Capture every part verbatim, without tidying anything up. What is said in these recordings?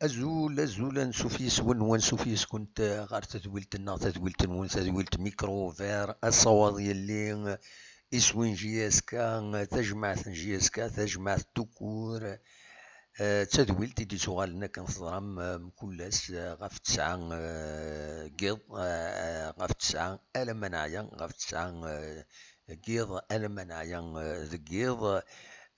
Azul, azul, ansuf yes-wen, wansuf yes-kunt, eh, ɣer tedwilt-nneɣ, tadwilt-nwen, tadwilt Micro Vert, asawaḍ yelli, iswi n J S K, tajmaɛt n J S K, tajmaɛt Tukur, eh, d tadwilt i d-ittuɣalen akken teẓram, eh, mkul ass, eh, ɣef tesɛa, eh, n yiḍ, eh, eh, ɣef tesɛa alamma neɛya, ɣef tesɛa, eh, n yiḍ alamma neɛya, eh, deg yiḍ.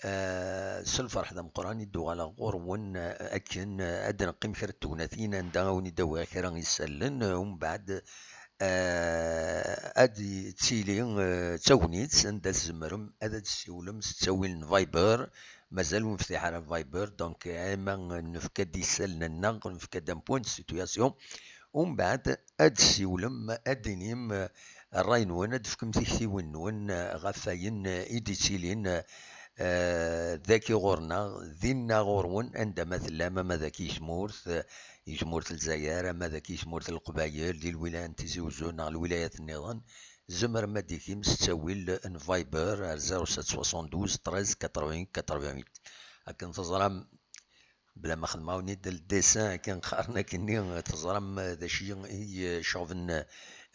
Eh, s lferḥ d ameqqran i d-uɣaleɣ ɣur-wen, eh, akken, eh, ad d-neqqim kra n tegnatin anda a wen-id-awiɣ kra n yisallen, eh, umbeɛd, eh, ad d-tili, eh, d tagnit anda tzemrem ad d-tessiwlem s ttawil n Viber. Mazal ur neftiḥ ara Viber, donc, eh, ama nefka-d isallen-nneɣ, nefka-d un point de situation, umbeɛd ad d-tessiwlem, ad d-tinim, eh, ṛṛay-nwen, ad d-tefkem tiktiwin-nwen, eh, ɣef wayen, eh, i d-ittilin, eh, daki ɣur-neɣ, dinna ɣur-wen, anda ma tellam, ama daki i tmurt, eh, i tmurt n Lezzayer, ama daki i tmurt n Leqbayel, di lwilaya n Tizi Uzzu neɣ lwilayat nniḍen, tzemrem ad d-tikim s ttawil n Viber ar zéro sept soixante-douze treize quatre-vingts quatre-vingt-huit. Akken teẓram, bla ma xedmeɣ-awen-id le dessin, akken qqaren akkenni, teẓram d acu i iceɣben,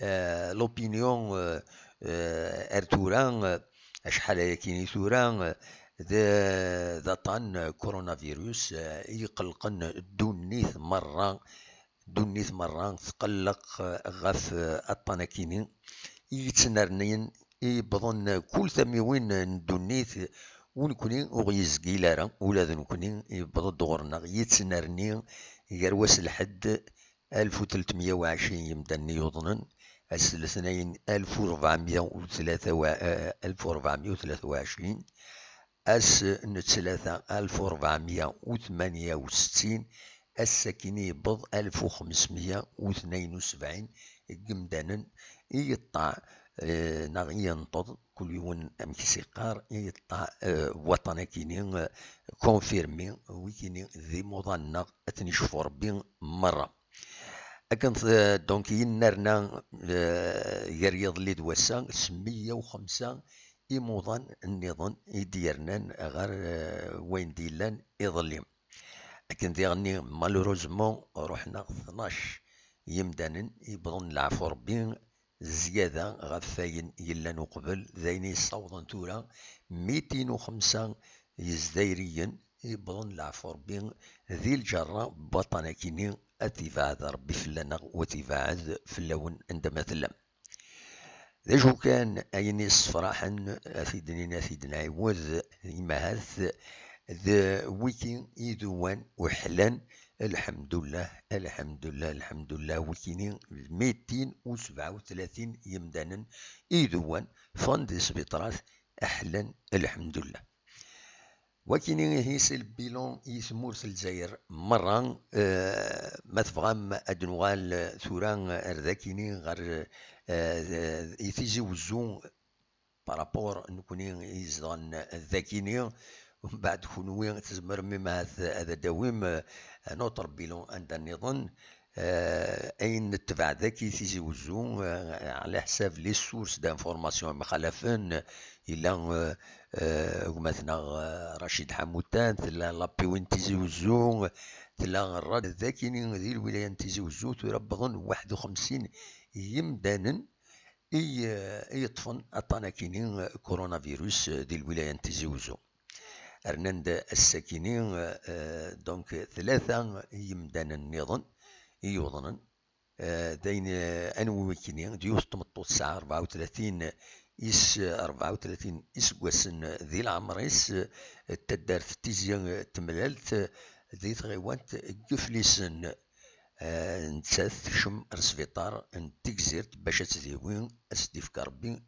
eh, l'opinion, eh, eh, ar tura, eh, acḥal ayakini tura, eh, d, d aṭṭan, eh, coronavirus, eh, i iqellqen ddunit merra, ddunit merra tqelleq, eh, ɣef, eh, aṭṭan akini i yettnernin, i yewwḍen kul tamiwin n ddunit, u nekni ur ɣ-yezgil ara, ula d nekni yewweḍ-d ɣur-neɣ, yettnerni gar wass n lḥedd alef u tletmeyya u ɛecrin yimdanen i yuḍnen, ass n letnayen alef u rebɛemya u tlata wa-, eh, alef u rebɛemya u tlata u ɛecrin, ass n ttlata alef u rebɛemya u tmenya u settin, ass-akini yewweḍ alef u xemsemya u tnayen u sebɛin n yimdanen i yeṭṭeɛ, eh, neɣ i yenṭeḍ, kul yiwen amek i s-iqqar, i yeṭṭeɛ, eh, waṭṭan-akini, eh, confirmé, wikini d imuḍan-nneɣ, ad ten-icfu Rebbi merra. Akken t-, donc, yennerna, eh, gar yiḍelli d wass-a, s meyya u xemsa imuḍan nniḍen i d-yernan ɣer, eh, wayen d-yellan iḍelli. Akken diɣenni, malheureusement, ruḥen-aɣ tnac yimdanen i yewwḍen leɛfu Rebbi, zzyada ɣef wayen yellan uqbel, d ayen i yessawḍen tura mitin u xemsa Yizdayriyen i yewwḍen leɛfu Rebbi di lǧerra n waṭṭan-akini, ad t-ibeɛɛed Rebbi fell-aneɣ, u ad t-ibeɛɛed fell-awen anda ma tellam. D acu kan, ayen yessefraḥen, ad t-id-nini, ad t-id-nɛiwed, imahat d wiki i d-uwan uḥlan, lḥemdullah, lḥemdullah, lḥemdullah, wikini d mitin u sebɛa u tlatin yimdanen i d-uwan, ffɣen di sbiṭrat, ḥlan, lḥemdullah. Wakini ihi, c'est le bilan i tmurt n Lezzayer merra. Eh, ma tebɣam ad nuɣal tura ar dakini ɣer, eh, i Tizi Wezzu, par rapport nekni i izedɣen dakini, mbeɛd kunwi tzemrem imahat ad d-tawim, eh, un autre bilan anda nniḍen. Eh, ayen netbeɛ daki Tizi Wezzu, eh, ɛla ḥsab les sources d'information yemxalafen, yella, eh, eh, gma-tneɣ, eh, Racid Ḥamutan, tella l'APW n Tizi Wezzu, tella rrad dakini di lwilaya n Tizi Wezzu, tura wwḍen waḥed u xemsin yimdanen i, eh, i yeṭṭfen aṭṭan-akini, eh, coronavirus, eh, di lwilaya n Tizi Wezzu. Rnan-d ass-akini, eh, eh, donc, tlata yimdanen nniḍen i yuḍnen, Eh, d ayen, eh, anwi wikini, d yiwet n tmeṭṭut tesɛa rebɛa u tlatin is-, rebɛa u tlatin iseggasen di leɛmer-is, eh, taddart Tizi Temlalt, eh, di tɣiwant n Yiflisen. Eh, nettat tekcem ar sbiṭar n Tegzirt bac ad tdawi, ad s-d-ifk Rebbi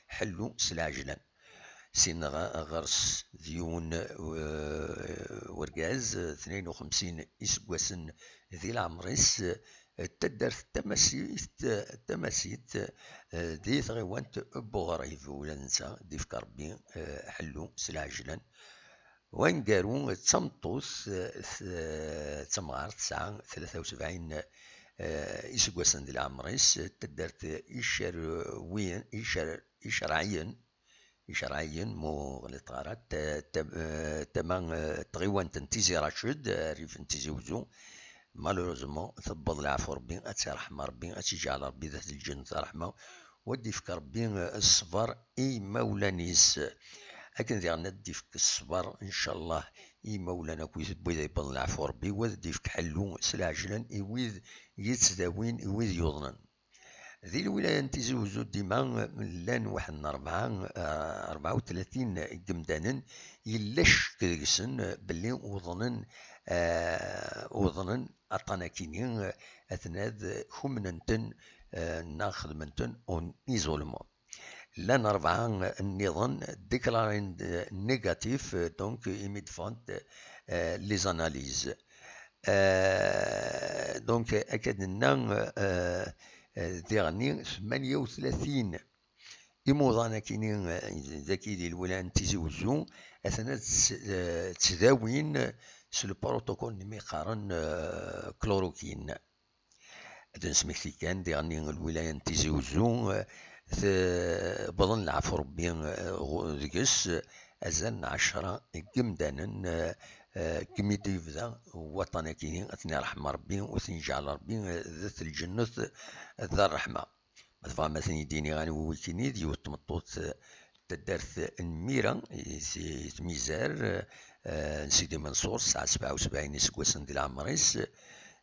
ḥellu s lɛejlan. Sin ɣ-, ɣer-s d yiwen, eh, wergaz, eh, tnayen u xemsin iseggasen di leɛmer-is, eh, taddart tamasit, tamasit, eh, di tɣiwant n Buɣrib, ula d netta d-ifk Rebbi, eh, ḥellu s lɛejlan. Waneggaru d tameṭṭut, eh, t-, eh, d tamɣart, tesɛa tlata u sebɛin, eh, iseggasen di leɛmer-is, taddart Icerwiyen, Icer-, Icerɛiyen, Icerɛiyen, mu ɣliṭeɣ ara, t-, t-, eh, tama, eh, tɣiwant n Tizi Raced, eh, rrif n Tizi Wezzu. Malheureusement, tewweḍ leɛfu Rebbi, ad tt-iṛḥem Rebbi, ad tt-iǧɛel Rebbi dat lǧennet ṛṛeḥma, u ad d-ifk Rebbi, eh, ṣṣber i imawlan-is. Akken diɣen ad d-ifk ṣṣber, ncallah, i imawlan akk i wid yewweḍen leɛfu Rebbi, u ad d-ifk ḥellu s lɛejlan i wid yettdawin, i wid yuḍnen. Di lwilaya n Tizi Wezzu dima llan waḥed n rebɛa, eh, rebɛa u tlatin n yemdanen, yella ccek deg-sen belli uḍnen, eh, uḍnen aṭṭan akini, eh, aten ad kumnen-ten, eh, neɣ xedmen-ten en isolement. Llan rebɛa nniḍen déclarés, eh, négatifs, eh, donc imi d-ffɣent, eh, les analyses. Eh, donc, akka d-nenna, eh, eh, diɣenni tmanya u tlatin imuḍan akini, eh, dagi di lwilaya n Tizi Wezzu, atan ad tt-, eh, ttdawin s le protocole n mi qqaren, eh, chloroquine. Ad d-nesmekti kan diɣenni lwilaya n Tizi Wezzu, eh, t-, wwḍen leɛfu Rebbi, eh, ɣu-, deg-s, eh, azal n ɛecra n yemdanen, eh, eh, imi d-yebda waṭṭan akini, ad ten-iṛḥem Rebbi, u ad ten-iǧɛel Rebbi, eh, dat lǧennet, eh, d ṛṛeḥma. Ma tebɣam ad ten-id-iniɣ anwi wikini, d yiwet tmeṭṭut, eh, taddart n Mira, i, i Tmizar, eh, n Sidi Menṣur, tesɛa sebɛa u sebɛin iseggasen di leɛmer-is.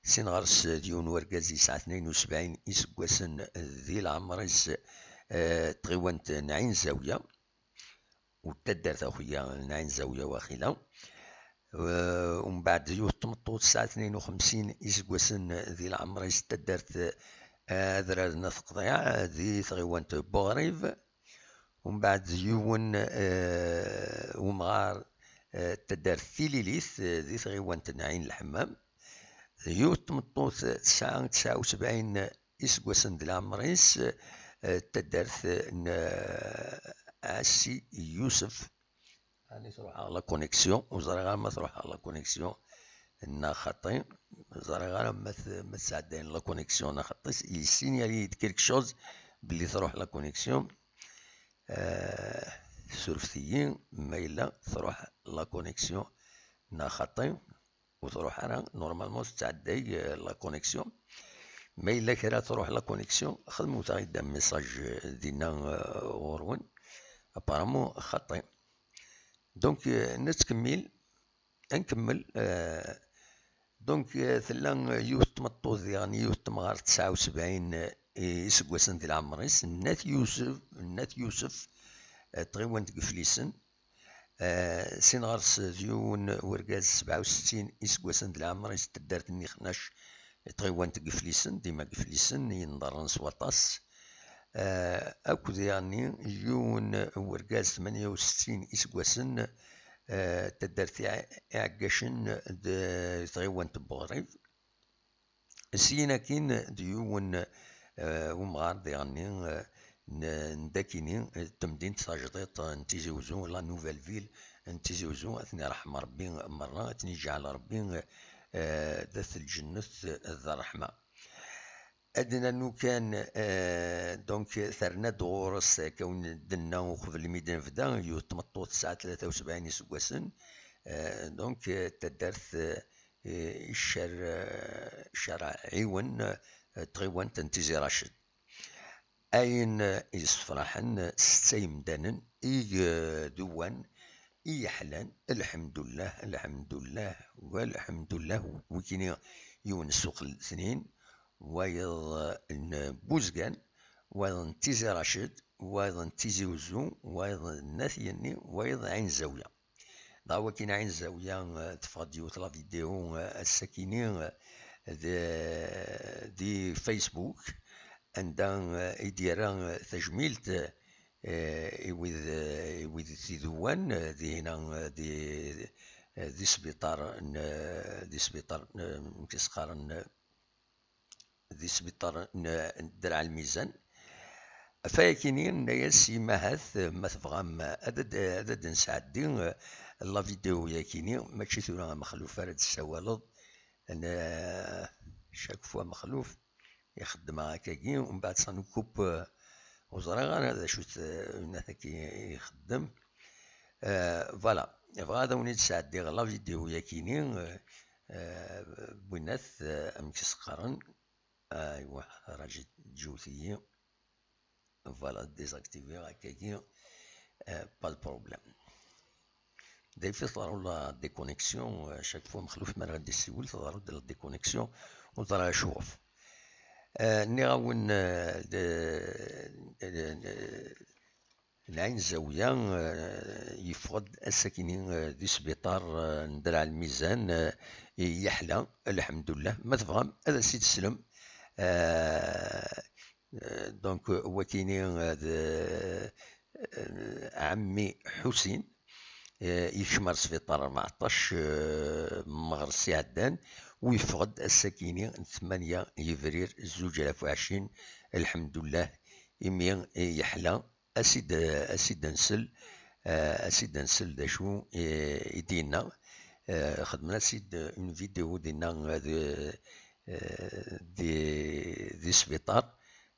Sin ɣer-s d yiwen wergaz yesɛa tnayen u sebɛin iseggasen di leɛmer-is, eh, tɣiwant n Ɛin Zawiya, u taddart akk-ya n Ɛin Zawiya waxila. Eh, umbeɛd yiwet tmeṭṭut tesɛa tnayen u xemsin iseggasen di leɛmer-is, taddart, eh, Adrar n At Qḍiɛ, di tɣiwant n Buɣrib. Umbeɛd yiwen, eh, umɣar, eh, taddart Tililit, eh, di tɣiwant n Ɛin Lḥemmam. Yiwet tmeṭṭut tesɛa tesɛa u sebɛin iseggasen di leɛmer-is, eh, taddart n, eh, Asi Yusef. Ani truḥ la connexion, ur ẓriɣ ara ma truḥ la connexion neɣ xaṭi. Ur ẓriɣ ara ma t-, ma tesɛeddayen la connexion neɣ xaṭi. Il signale-iyi-d quelque chose belli truḥ la connexion. Eh, surfet-iyi ma yella truḥ la connexion neɣ xaṭi. Ur truḥ ara, normalement tettɛedday, eh, la connexion. Ma yella kra truḥ la connexion, xedmut-aɣ-id un message, eh, dinna, eh, ɣur-wen. Apparemment xaṭi. Donc, eh, nettkemmil, ad nkemmel, eh, donc, eh, tella yiwet tmeṭṭut diɣen, yiwet temɣart tesɛa u sebɛin, eh, iseggasen di leɛmer-is, n At Yusef, n At Yusef, eh, tɣiwant deg Iflisen. Eh, sin ɣer-s d yiwen wergaz sebɛa u settin iseggasen di leɛmer-is, taddart n Ixnac, tɣiwant deg Iflisen, dima deg Iflisen, yenḍerren s waṭas. Eh, akked diɣenni yiwen wergaz tmanya u settin iseggasen, eh, taddart Iɛ-, Iɛeggacen d tɣiwant n Buɣrib. Syin akkin d yiwen, eh, umɣar diɣenni, eh, n, n dakini, eh, temdint tajdiṭ n Tizi Wezzu, la nouvelle ville n Tizi Wezzu, ad ten-iṛḥem Ṛebbi merra, ad ten-iǧɛel Ṛebbi, eh, dat lǧennet, eh, d ṛṛeḥma. Ad d-nernu kan, eh, donc, terna-d ɣur-s, akka wen d-nenna uqbel mi d-nebda, yiwet tmeṭṭut tesɛa tlata u sebɛin iseggasen, eh, donc, eh, taddart, eh, eh, Icer-, eh, Icerɛiwen, eh, tɣiwant n Tizi Raced. Ayen, eh, yessefraḥen, setta yemdanen i, eh, d uwan, i yeḥlan, lḥemdullah, lḥemdullah, walḥemdullah, wikini yiwen ssuq n letnin, wayeḍ n Buzgan, wayeḍ n Tizi Raced, wayeḍ n Tizi Uzzu, wayeḍ n At Yanni, wayeḍ n Ɛin Zawiya. Dɣa wakin Ɛin Zawiya, eh, teffeɣ-d yiwet la vidéo, eh, ass-akini, eh, di, di Facebook, anda, eh, i d-yerra, eh, tajmilt, eh, i wid, eh, i wid t-idewwan, eh, dihina, eh, di, eh, di sbiṭar n, eh, di sbiṭar n, eh, amek i s-qqaren, eh, di sbiṭar n, n Draɛ Lmizan. Ɣef wayakini, nenna-yas i Mahat, ma tebɣam ad, ad, ad d-nesɛeddi, eh, la vidéo-yakini, mačči tura a Mexluf ara d-tessawaleḍ. N-, chaque fois Mexluf ixeddem akkagi, umbeɛd ça nous coupe, eh, ur ẓriɣ ara d acu-t, eh, unat-agi ixeddem. Eh, voilà, bɣiɣ ad awen-id-sɛeddiɣ la vidéo-yakini, eh, eh, winat, eh, amek i s-qqaren. Aywa, raǧi ǧǧiwet-iyi. Voilà, désactivé akkagi, eh, pas de problème. Des fois teḍra la déconnexion, eh, chaque fois Mexluf mi ara d-yessiwel teḍra-d la déconnexion, ur ẓriɣ acuɣef. Eh, nniɣ-awen, eh, de, de, de, Ɛin Zawiya, eh, yeffeɣ-d ass-akini, eh, di sbiṭar, eh, n Draɛ Lmizan, eh, i yeḥla, lḥemdullah. Ma tebɣam ad as-id-teslem, eh, eh, donc, wakini, eh, d, eh, ɛemmi Ḥusin, eh, yekcem ar sbiṭar rbeɛṭac, eh, meɣres iɛeddan, u yeffeɣ-d ass-akini n tmanya yebrir zuǧ alaf u ɛecrin, lḥemdullah, imi yeḥla, a s-id, a s-id-nsel, eh, a s-id-nsel d acu i, i d-yenna. Eh, xedmen-as-id une vidéo dinna, eh, de, eh, di, di sbiṭar.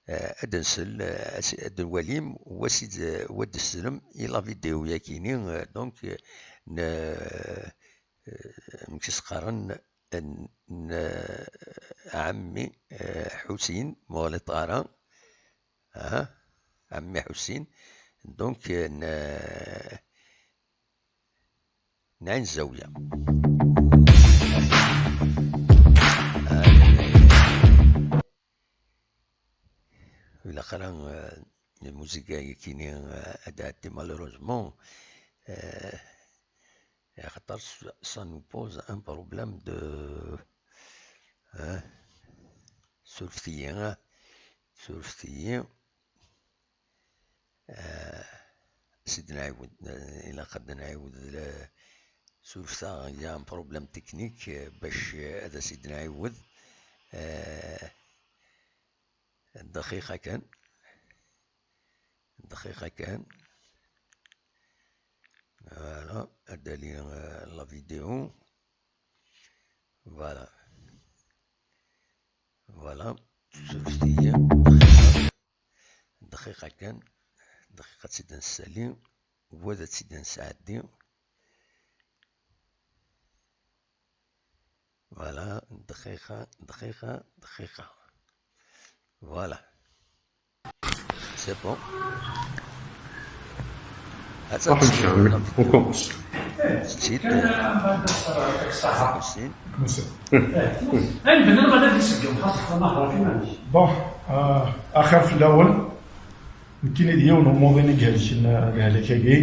Eh, ad nsel, eh, a s-, ad nwalim, wa s-id, wa d-teslem i la vidéo yakini, eh, donc, eh, n, eh, amek i s-qqaren, n, n, ɛemmi, eh, Ḥusin, ma ɣliṭ ara, ah, ɛemmi Ḥusin, donc, eh, n, n Ɛin Zawiya. Ilaq ara, eh, lmuziga yakini, eh, ad tɛeddi, malheureusement, eh, axaṭer ça nous pose un problème de, eh, surfet-iyi, eh, surfet-iyi. Eh, ad s-id-nɛiwed, eh, ilaq ad nɛiwed, eh, surfet-aɣ, il y a un problème technique, eh, bac, eh, ad as-id-nɛiwed, eh, dqiqa kan, dqiqa kan. Voilà, ad d-ali, eh, la vidéo. Voilà. Voilà, surfet-iyi, dqiqa. Dqiqa kan, dqiqa ad tt-id-nessali, wa ad tt-id-nesɛeddi. Voilà, dqiqa, dqiqa, dqiqa. Voilà. C'est bon. Attends, on commence. C'est, euh, c'est. Bon, euh, axir fell-awen. Nekkini d yiwen umuḍin i ihelken, euh, lehlak-agi.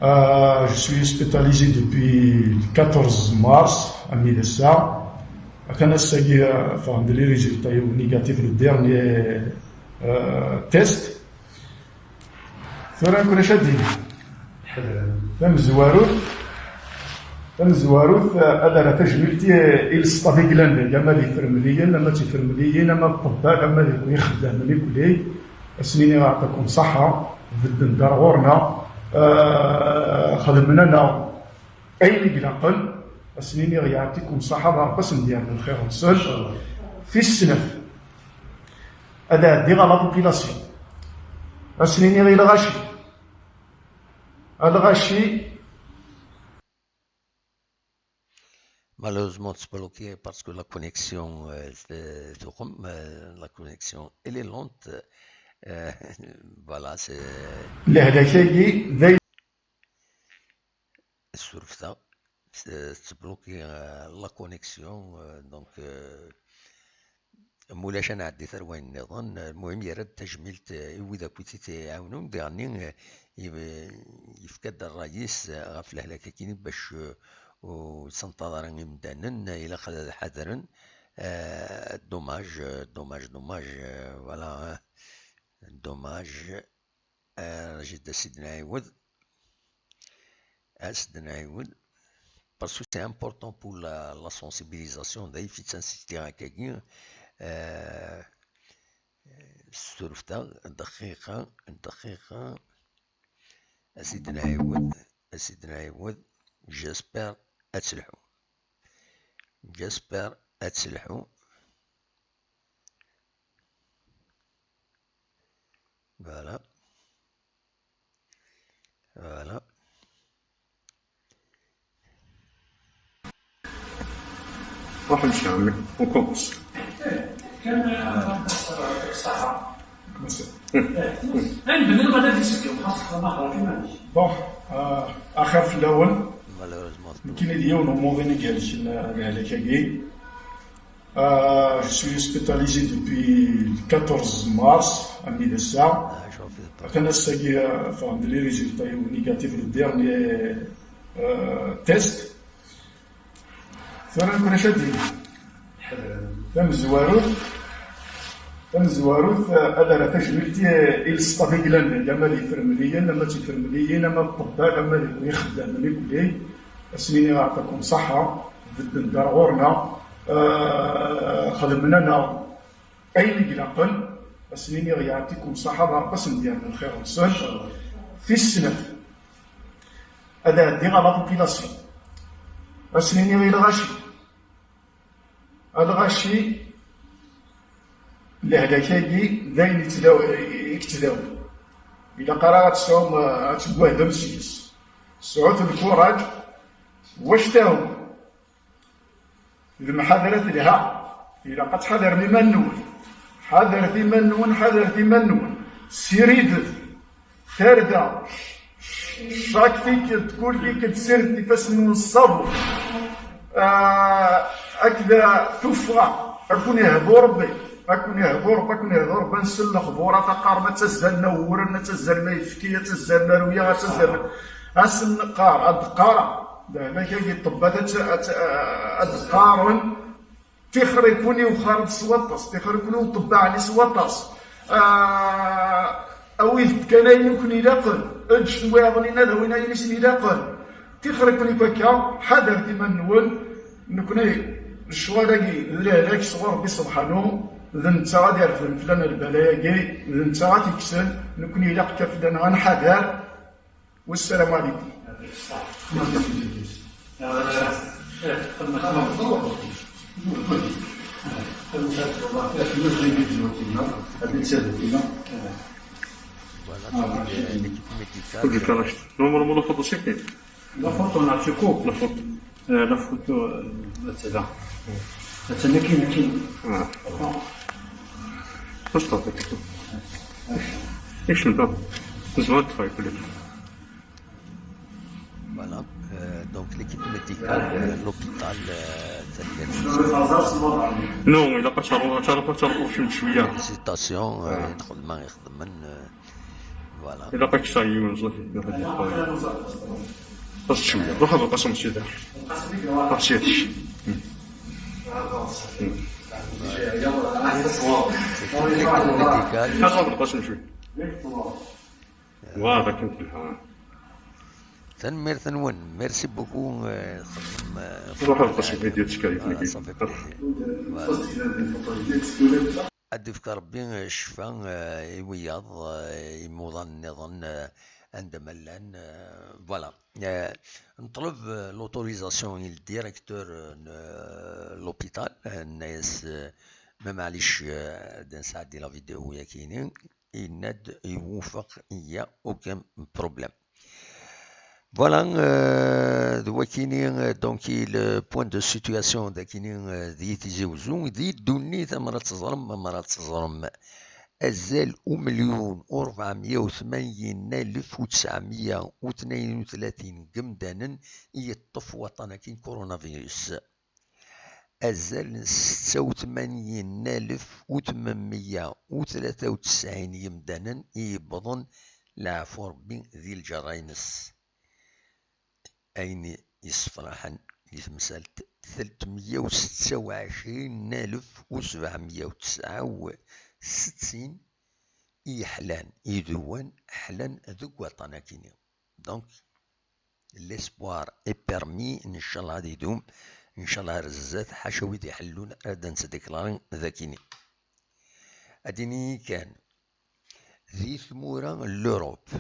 Euh, je suis hospitalisé depuis le quatorze mars, à Midassa. Atan ass-agi, euh, ffɣen-d les résultats négatifs, le dernier, euh, test. Tura nekk ulac ad d-iniɣ. Tamezwarut, tamezwarut, euh, ad rreɣ tajmilt i, i le staff i yellan dagi, ama d ifermliyen, ama d tifermliyin, ama d ṭṭebbat, ama d ixeddamen ikli. Ad sen-iniɣ yeɛṭikum ṣṣeḥḥa, bedden-d ar ɣur-neɣ, eh, xedmen-aneɣ ayen i ilaqen. Ad sen-iniɣ yeɛṭikum ṣṣeḥḥa, d Ṛebbi ad sen-d-yernu lxir-nsen. Tis snat, ad ɛeddiɣ ɣer la population. Ad sen-iniɣ i lɣaci. A lɣaci. Malheureusement, c'est bloqué parce que la connexion, euh, c'est, c'est comme, euh, la connexion, elle est lente. Euh, voilà, c'est. Lehlak-agi d ay- Surfet-aɣ, c'est, c'est bloqué, euh, la connexion, euh, donc, euh, Ma ulac, ad nɛeddi ar wayen nniḍen. Lmuhim, yerra-d tajmilt, eh, i wid akk i tt-iɛawnen, diɣenni, eh, i-, yefka-d ṛṛay-is, eh, ɣef lehlak-agi bac, eh, ur yettenṭaḍ ara imdanen, eh, ilaq ad ḥadren. Eh, dommage, eh, dommage, dommage, eh, voilà, eh, dommage. Eh, Rajid, ad s-id-nɛiwed. Ad s-d-nɛiwed, parce que c'est important pour la, la sensibilisation, d ayf-itt ad nsistiɣ akkagi. Euh, surfet-aɣ, dqiqa, dqiqa. Ad s-id-nɛiwed, ad s-id-nɛiwed. J'espère ad telḥu. J'espère ad telḥu. Voilà. Voilà. روح نمشي عمي، on commence. كان صح. Bon, آه، اخر في الاول. Malheureusement. Nekini d yiwen umuḍin i igerrcen lehlak-agi. Euh, je suis hospitalisé depuis le quatorze mars, à Midassa. Atan ass-agi, euh, ffɣen-d les résultats négatifs, le dernier, euh, test. Tura nekni ad d-nini tamezwarut, tamezwarut, euh, ad rreɣ tajmilt i, i lestaff i yellan dagi, ama d ifremliyen, ama d tifremliyin, ama d ṭṭebbat, ama d ixeddamen ikli. Ad sen-iniɣ yeɛṭikum ṣṣeḥḥa, bedden-d ar ɣur-neɣ, eh, xedmen-aneɣ ayen i ilaqen. Ad sen-iniɣ yeɛṭikum ṣṣeḥḥa, d Ṛebbi ad sen-d-yerr lxir-nsen. Tis snat, ad ɛeddiɣ ɣer la population. Ad sen-iniɣ i lɣaci, a lɣaci, lehlak-agi d ayen yettdaw-, i yettdawin. Ilaq ara ad tesɛum, ad teggahdem seg-s. Sɛut lkuraj, wactahum. Lemḥadra telha. Ilaq ad tḥadrem iman-nwen. Ḥadret iman-nwen, ḥadret iman-nwen. Ssiridet. Tarda. Chaque tikkelt, kul tikkelt, ssiredet ifassen-nwen s ṣṣabun. Ah, akked tuffɣa. Ad ken-ihbu Rebbi. Ad ken-ihbu Rebbi, ad ken-ihbu Rebbi, ad nsel lexburat, ad qqaren ad tazzalem awuren, ad tazzalem ayefki, ad tazzalem arwya, ad tazzalem. Ad sen-neqqar, ad qqareɣ, lehlak-agi ṭṭebbat ad, ad, ad qqaren, tixer-iken i uxarḍ s waṭas, tixer-iken i uṭebbaɛni s waṭas. Ah, awid-d kan ayen i ken-ilaqen, eǧǧet wiyaḍ-nni ad awin ayen i sen-ilaqen. Tixer-iken i wakka, ḥadret iman-nwen, nekni lecɣal-agi d lehlak sɣur Rebbi sebḥanu, d netta ad irefden fell-aneɣ lbala-agi, d netta ad t-ikksen, nekni ilaq kan fell-aneɣ ad nḥader. Wassalamu ɛlikum. Voilà, c'est l'équipe médicale. Normalement, la photo, c'est clair. La photo, on a tu cours. La photo. Euh, la photo, euh, c'est là. C'est là qui, qui. Ah. Parce que, ايش انت؟ زمان تفاي كلنا. Voilà. Euh, donc l'équipe médicale, euh, l'hôpital, euh, Non, il a pas de charlotte, charlotte, charlotte, je suis là. Félicitations, euh, voilà. إلا قاك سايي ونزل في الدنيا. بس شوية، روح هذا القسم سيدي. روح سيدي. L'équipe médicale. هذا القسم شوي. وهذا كنت الحرام. Tanemmirt-nwen, merci beaucoup. Euh, روح هذا القسم فيديو تشكالي voilà, فيك. Ça fait plaisir. Voilà. Ad d-ifk Rebbi ccfa, eh, i wiyaḍ, eh, imuḍan nniḍen, eh, anda ma llan, eh, voilà. Eh, neṭleb, eh, l'autorisation i le directeur, eh, n, eh, l'hôpital, eh, nenna-yas, eh, ma maɛlic, eh, ad nesɛeddi la vidéo yakini, yenna-d iwufeq, il y a aucun problème. Voilà, euh, d wakini, euh, donc, i le point de situation dakini, euh, di Tizi Uzzu, di ddunit, amer ad teẓrem, amer ad teẓrem. Azal umelyun u rebɛemya u tmanyin alef u tesɛemya u tnayen u tlatin n yimdanen i yeṭṭef waṭṭan-agi n coronavirus. azal n setta u tmanyin alef u tmenmeyya u tlata u tesɛin yemdanen i yewwḍen, leɛfu Ṛebbi di lǧerra-ines. Ayen yessefraḥen di temsalt, telt meyya u setta u ɛecrin alef u sebɛemeyya u tesɛa u settin i yeḥlan, i iduwan ḥlan deg waṭṭan akini. Donc, l'espoir est permis, ncallah ad idum, ncallah ar zdat, ḥaca wid iḥellun ad d-nettdiklarin d akini. Ad d-iniyi kan, di tmura n l'Europe,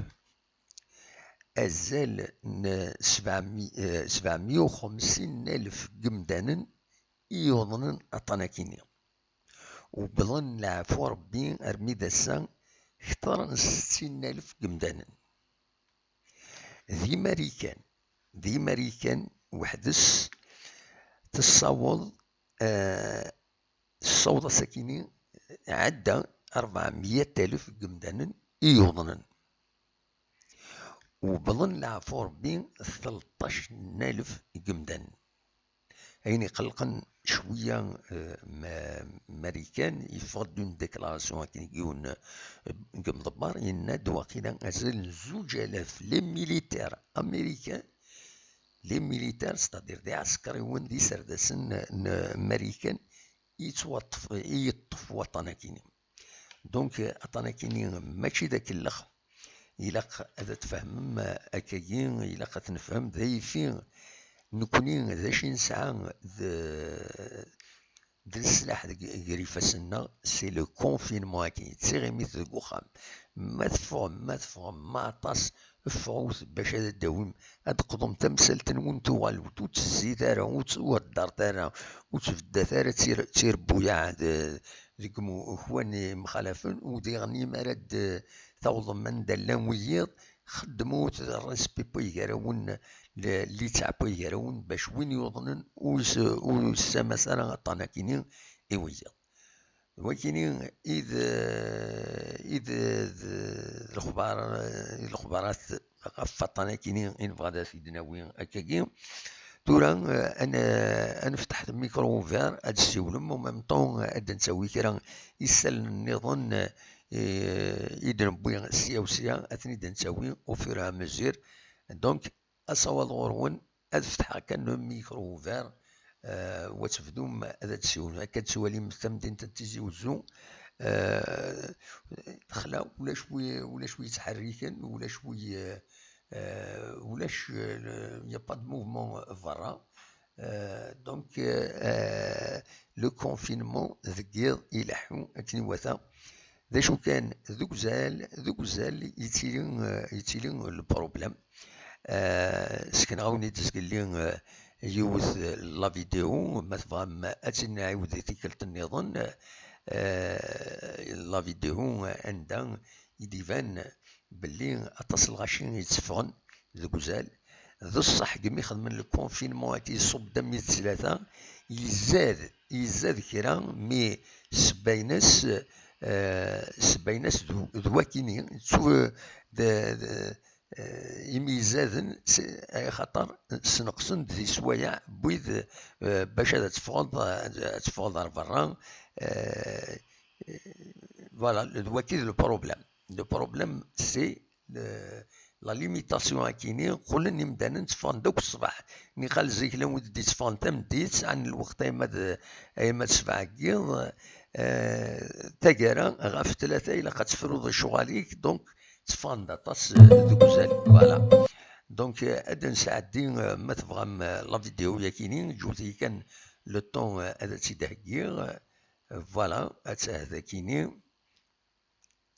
azal n sebɛemya, eh, sebɛemya u xemsin alef n yemdanen i yuḍnen aṭṭan akini. Wwḍen leɛfu Ṛebbi armi d ass-a kter n settin alef n yemdanen. Di Marikan, di Marikan weḥd-s tessaweḍ, eh, tessaweḍ ass-akini ɛedda rebɛemya alef n yemdanen i yuḍnen. Wwḍen leɛfu Ṛebbi tleṭṭac n alef n yemdanen. Ayen iqellqen cwiya, eh, ma-, Marikan, yeffeɣ-d une déclaration akken deg yiwen, eh, n yemḍebber, yenna-d waqila azal n zuǧ alaf les militaires américains, les militaires, c'est-à-dire d iɛsekriwen, d iserdasen n Marikan, i yettwaṭṭef, i yeṭṭef waṭṭan akini. Donc, aṭṭan akini mačči d akellex. Ilaq ad tfehmem akkagi, ilaq ad t-nefhem d ayfi. Nekni d acu i nesɛa d, d leslaḥ deg, gar ifassen-nneɣ, c'est le confinement-agi, d tiɣimit deg uxxam. Ma teffɣem, ma teffɣem, ma aṭas, ffɣet bac ad d-tawim, ad d-teqḍum tamsalt-nwen tuɣal, ur tezzit ara, ur tt-, ur heddret ara, ur tbeddat ara d tir-, d tirbuyaɛ d-, deg mu-, ukwan yemxalafen, u diɣen imi ara d-tawḍem anda llan wiyiḍ, xeddmut respect i gar-awen, l-, litteɛ i gar-awen, bac win yuḍnen ur s-, ur yessamas ara aṭṭan akini i wiyiḍ. D wakini i d, i d, d, d lexbar, i d lexbarat ɣef waṭṭan akini i nebɣa ad t-id-nawi akkagi. Tura, eh, ad n-, ad nefteḥ le micro ouvert, ad d-ssiwlem, en même temps, eh, ad d-nettawi kra isallen nniḍen, eh, i d-newwi sya u sya, ad ten-id-nettawi au fur et à mesure. Donc, asawaḍ ɣur-wen, ad fetḥeɣ kan le micro ouvert, eh, wa tebdum ad d-ssiwlem. Akka d-tettwalim tamdint n Tizi Uzzu, eh, texla, ulac wi, ulac wi yettḥerriken, ulac wi, eh, eh, ulac, eh, le, il y a pas de mouvement berra. Eh, donc, eh, le confinement deg yiḍ ileḥḥu akken iwata. D acu kan, deg uzal, deg uzal yettili, eh, yettili le problème. Eh, sekneɣ-awen-id zgelli, eh, yiwet, eh, la vidéo, ma tebɣam ad tt-nɛiwed i tikkelt nniḍen, eh, la vidéo, eh, anda i d-iban belli aṭas n lɣaci i yetteffɣen deg uzal. D ṣṣeḥ, deg mi xedmen le confinement-agi ṣṣub d almi d tlata, izad, izad kra, mi sebba-ines, eh, sebba-ines d, d wakini, ttu-, d, d, eh, imi izaden, s-, axaṭer sneqsen-d di sswayeɛ n wid, eh, bac ad teffɣeḍ, ad teffɣeḍ ar berra, eh, eh, voilà, d waki d le problème. Le problème, c'est le, la limitation akini, qqlen imdanen tteffɣen-d akk ṣṣbeḥ. Niqal zik llan wid d-itteffɣen tameddit, sɛan lweqt ayma d, ayma d ssbeɛ n yiḍ, eh, taggara ɣef tlata ilaq ad tefruḍ lecɣal-ik, donc tteffɣen-d aṭas, eh, deg uzal. Voilà. Donc, eh, ad d-nesɛeddi, eh, ma tebɣam, eh, la vidéo yakini, ǧǧut-iyi kan le temps, eh, ad tt-id-heggiɣ. Voilà, ad tahat akini.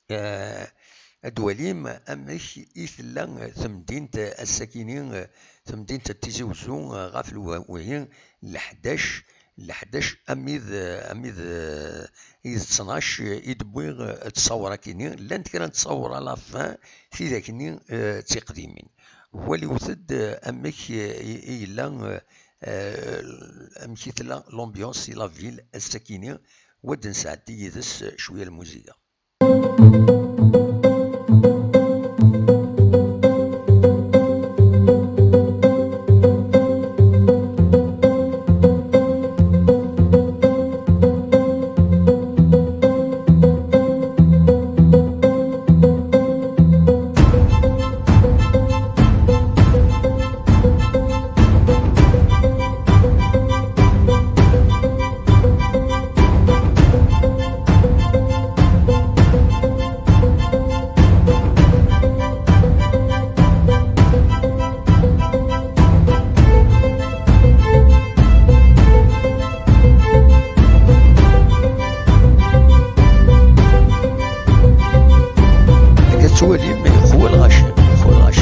Eh, ad twalim amek i tella temdint ass-akini, eh, temdint n Tizi Uzzu, eh, ɣef lwa-, wihin, leḥdac, leḥdac amid, eh, amid, eh, i d ttnac, eh, i d-wwiɣ, eh, ttṣawra-kini. Llant kra n ttṣawra à la fin, tidak-nni, eh, d tiqdimin. Waliwet-d, eh, amek, eh, i, i yella, eh, eh, amek i tella l'ambiance i la ville ass-akini, wa d-nesɛeddi yid-s, eh, cwiya lmuziga. Mais يقوى الغاشي، يقوى الغاشي.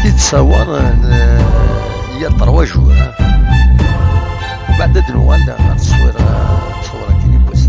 Qui d-tessawal, euh, il y a trois jours, hein. Mbeɛd ad nuɣal ad ttṣewwireɣ, ttṣewwireɣ akken yiwwas.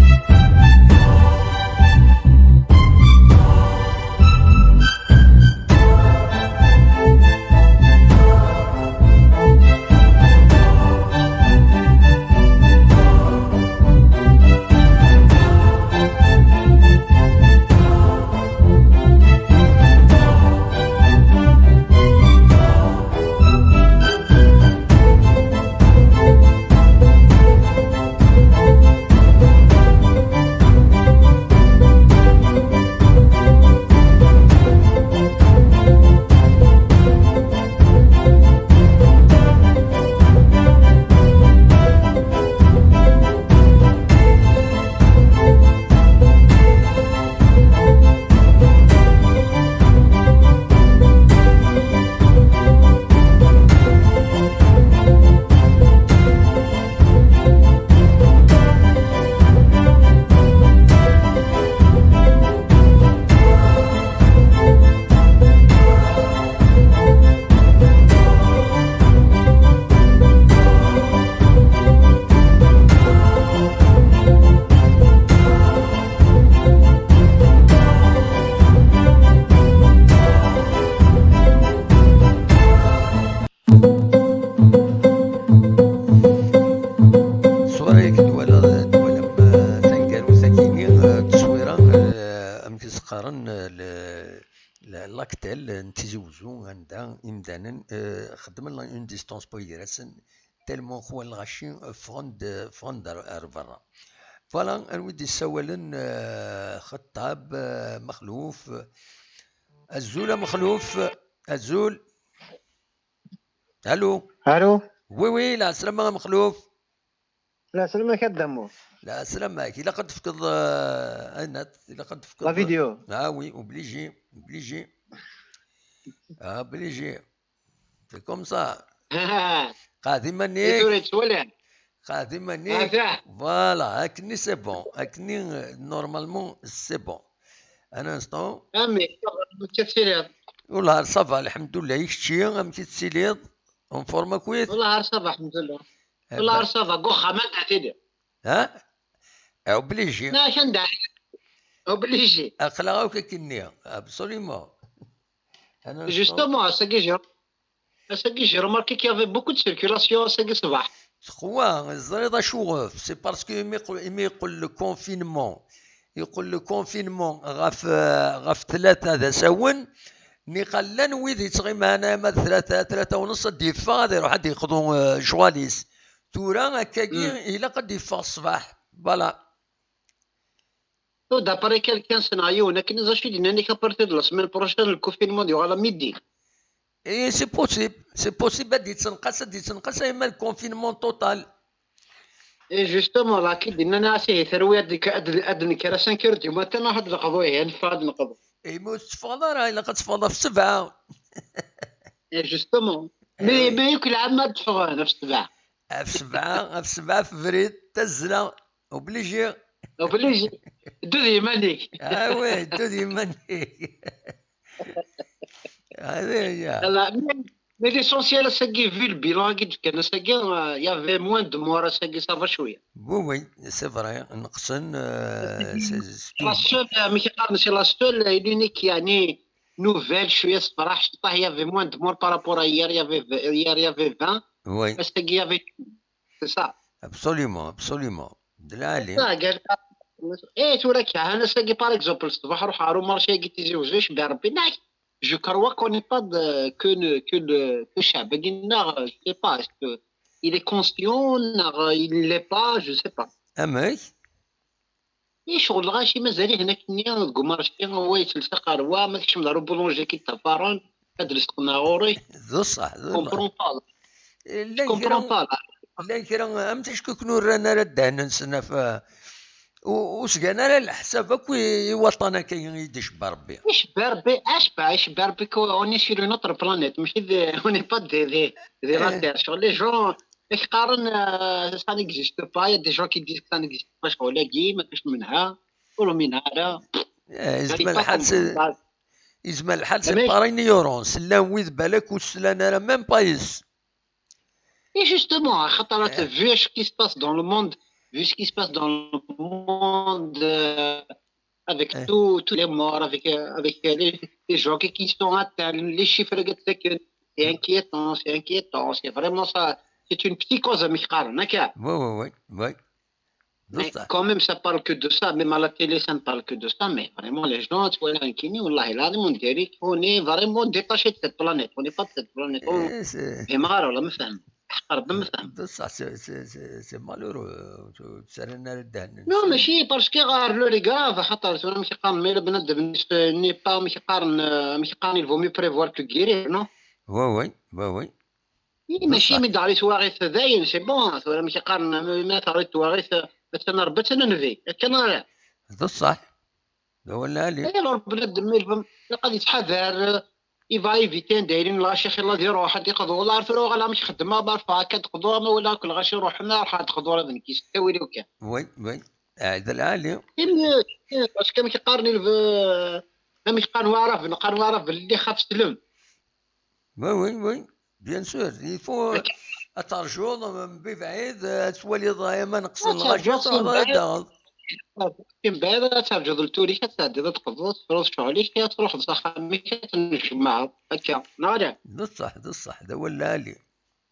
Ṣṣura i k-d-walaɣ, twalam, eh, taneggarut-agi-nni, eh, d tteswira, eh, amek i s-qqaren, eh, le-, le-, l'actel n Tizi Uzzu, anda imdanen, eh, xeddmen la-, une distance n wayrasen, tellement xwa lɣaci, eh, ffɣen-d, ffɣen-d ar, ar berra. Voilà, anwa i d-yessawalen, eh, Xeṭṭab, eh, Mexluf. Azul a Mexluf, azul. Allô? Allô? Oui, oui, la salama a Mexluf. La salama a Dda Mmu. La salama, ilaq ad tefkeḍ, euh, Anat, ilaq ad tefkeḍ. La vidéo. Ah oui, obligé, obligé. Ah, obligé. C'est comme ça. Qɛed iman-ik. Tura yettwali. Qɛed iman-ik. Voilà, akken-nni c'est bon. Akken-nni, euh, normalement, c'est bon. Un instant. Ami, ça va, amek i tettiliḍ? Wellah, ça va, lḥemdullah. I kečči, amek i tettiliḍ? En forme akkit? Wellah, ça va, lḥemdullah. Eh, wellah, ça va, deg uxxam, anda tili? Ha? Eh, obligé. Anda? Obligé. Aql-aɣ akk akkenni, absolument. Un instant. Justement, ass-agi j'ai, ass-agi j'ai remarqué qu'il y avait beaucoup de circulation ass-agi ṣṣbeḥ. Txwa, teẓriḍ acuɣef? C'est parce que imi yeqqel, imi yeqqel le confinement, yeqqel le confinement ɣef, euh, ɣef tlata d asawen, niqa llan wid yettɣiman ama d tlata, tlata u nṣ ad d-yeffeɣ, ad iruḥ ad d-yeqḍu, euh, ccɣel-is. Tura akkagi, hmm, ilaq ad d-yeffeɣ ṣṣbeḥ. Voilà. D'après quelqu'un, ssneɣ yiwen akken, d acu i d-nnan-ik, à partir de la semaine prochaine, le confinement yuɣal à midi. Et c'est possible, c'est possible, ad d-yettenqas, ad d-yettenqas, ayma le confinement total. Et justement, la ki d-nnan-as ihi terwi ad d-, ad d-, ad d-nekker à cinq heures du matin, ad d-neqḍu ihi, ad neffeɣ ad d-neqḍu. Et ma ur tetteffɣeḍ ara, ilaq ad teffɣeḍ ɣef sebɛa. Et justement. Eh mais, oui. Mais yakk lɛamma ad d-ffɣen ɣef sebɛa. Ɣef sebɛa, ɣef sebɛa febrid, tazzla, obligé. Obligé. Ddu d yiman-ik. Ah ouais, ddu d yiman-ik. Ah, ya. Voilà. Mais, mais l'essentiel, ass-agi, vu le bilan i d-fkan ass-agi, euh, il y avait moins de morts ass-agi, ça va cwiya. Oui, oui, c'est vrai. Neqsen, euh, c'est, c'est tout. La seule, euh, amek i qqaren, c'est la seule, euh, l'unique, yeɛni, nouvelle, cwiya tessefraḥ, ciṭṭaḥ, il y avait moins de morts par rapport à hier, il y avait, hier, il y avait vingt. Oui. Ass-agi, il y avait, c'est ça. Absolument, absolument. D lɛali. Ah, قال لك، ايه، tura كهان ساقي par exemple الصباح روح ارو مارشي كي تيزي وزوج بيع ربي ناك. Je crois qu'on n'est pas de, que le, que le, que الشعب قلنا, je sais pas, est-ce que il est conscient, il ne l'est pas, je sais pas. Amek? اي شغل الغاشي مازال هناك نيا دكو مارشي هو يتلسق روا ما تكشم دارو بولونجي كي تفارن. هاد رزقنا غوري. D ṣṣeḥ, d ṣṣeḥ. Comprends pas. Llan kra, llan kra am tackukin ur rran ara ddehn-nsen ɣef, ur sgan ara leḥsab akk i waṭṭan akka i d-icebba Rebbi. Icebba Rebbi, acebba, icebba Rebbi, on est sur une autre planète, mačči d, on n'est pas des, des, des la Terre. Sur les gens, qqaren, ça n'existe pas, il y a des gens qui disent que ça n'existe pas, شغل-agi, ma كاش منها, ur minha ara. Yezmer lḥal, yezmer lḥal c'est par ignorance, llan wid balak ur slan ara même pas yes. Et justement, خاطر vu ce qui se passe dans le monde, vu ce qui se passe dans le monde, euh, avec tout, tous les morts, avec, euh, avec euh, les, les gens qui, qui sont atteints, les chiffres, c'est inquiétant, c'est inquiétant, c'est vraiment ça, c'est une psychose, مكي قارن, هكا. Oui, oui, oui, oui. Mais quand même, ça parle que de ça. Même à la télé, ça ne parle que de ça. Mais vraiment, les gens, tu vois, là, والله العظيم, on dirait qu'on est vraiment détaché de cette planète. On n'est pas de cette planète. On... C'est فهم غير ولا ما فهم. حق ربي ما فهم. بصح c'est, c'est, c'est, c'est malheureux. تسالنا للدهن. Non, ماشي parce que غير le regard, خاطر زعما ماشي قام ميلا بنادم n'est pas, ماشي قارن, ماشي قارن, il vaut mieux prévoir que guérir, non? Oui, oui, oui, oui. إيه, ماشي من داري تواغيث داين, c'est bon, ثورة ماشي قارن, ما ثاري تواغيث, بس أنا ربت أنا نبي, كان راه. بصح. هو لا لي. إيه, لو بنادم يلفم, قد يتحذر, il va éviter دايرين لا شيخ الله دير روح دي قضوا, لا عرف روح, لا مش خدمة, ما عرف هكا تقضوا, ما ولا كل غاشي روحنا, راح تقضوا هذا نكيس, تاوي لو كان. Oui, oui. هذا العالي. Parce que ماشي قارن الف, ماشي قارن وعرف, قارن وعرف اللي خاف سلم. Oui, oui, oui, bien sûr. Il faut, euh, ad terjuḍ mbi bɛid, ad twaliḍ, eh, ma neqsen lɣaci, ad terjuḍ. Mbi bɛid ad terjuḍ lturika, ad tɛeddiḍ ad tqeḍuḍ, tefruḍ ccɣel-ik, ad truḥeḍ s axxam-ik, ad tennejmaɛeḍ, akka, neɣ ala? D ṣṣeḥ, d ṣṣeḥ, d awal lɛali.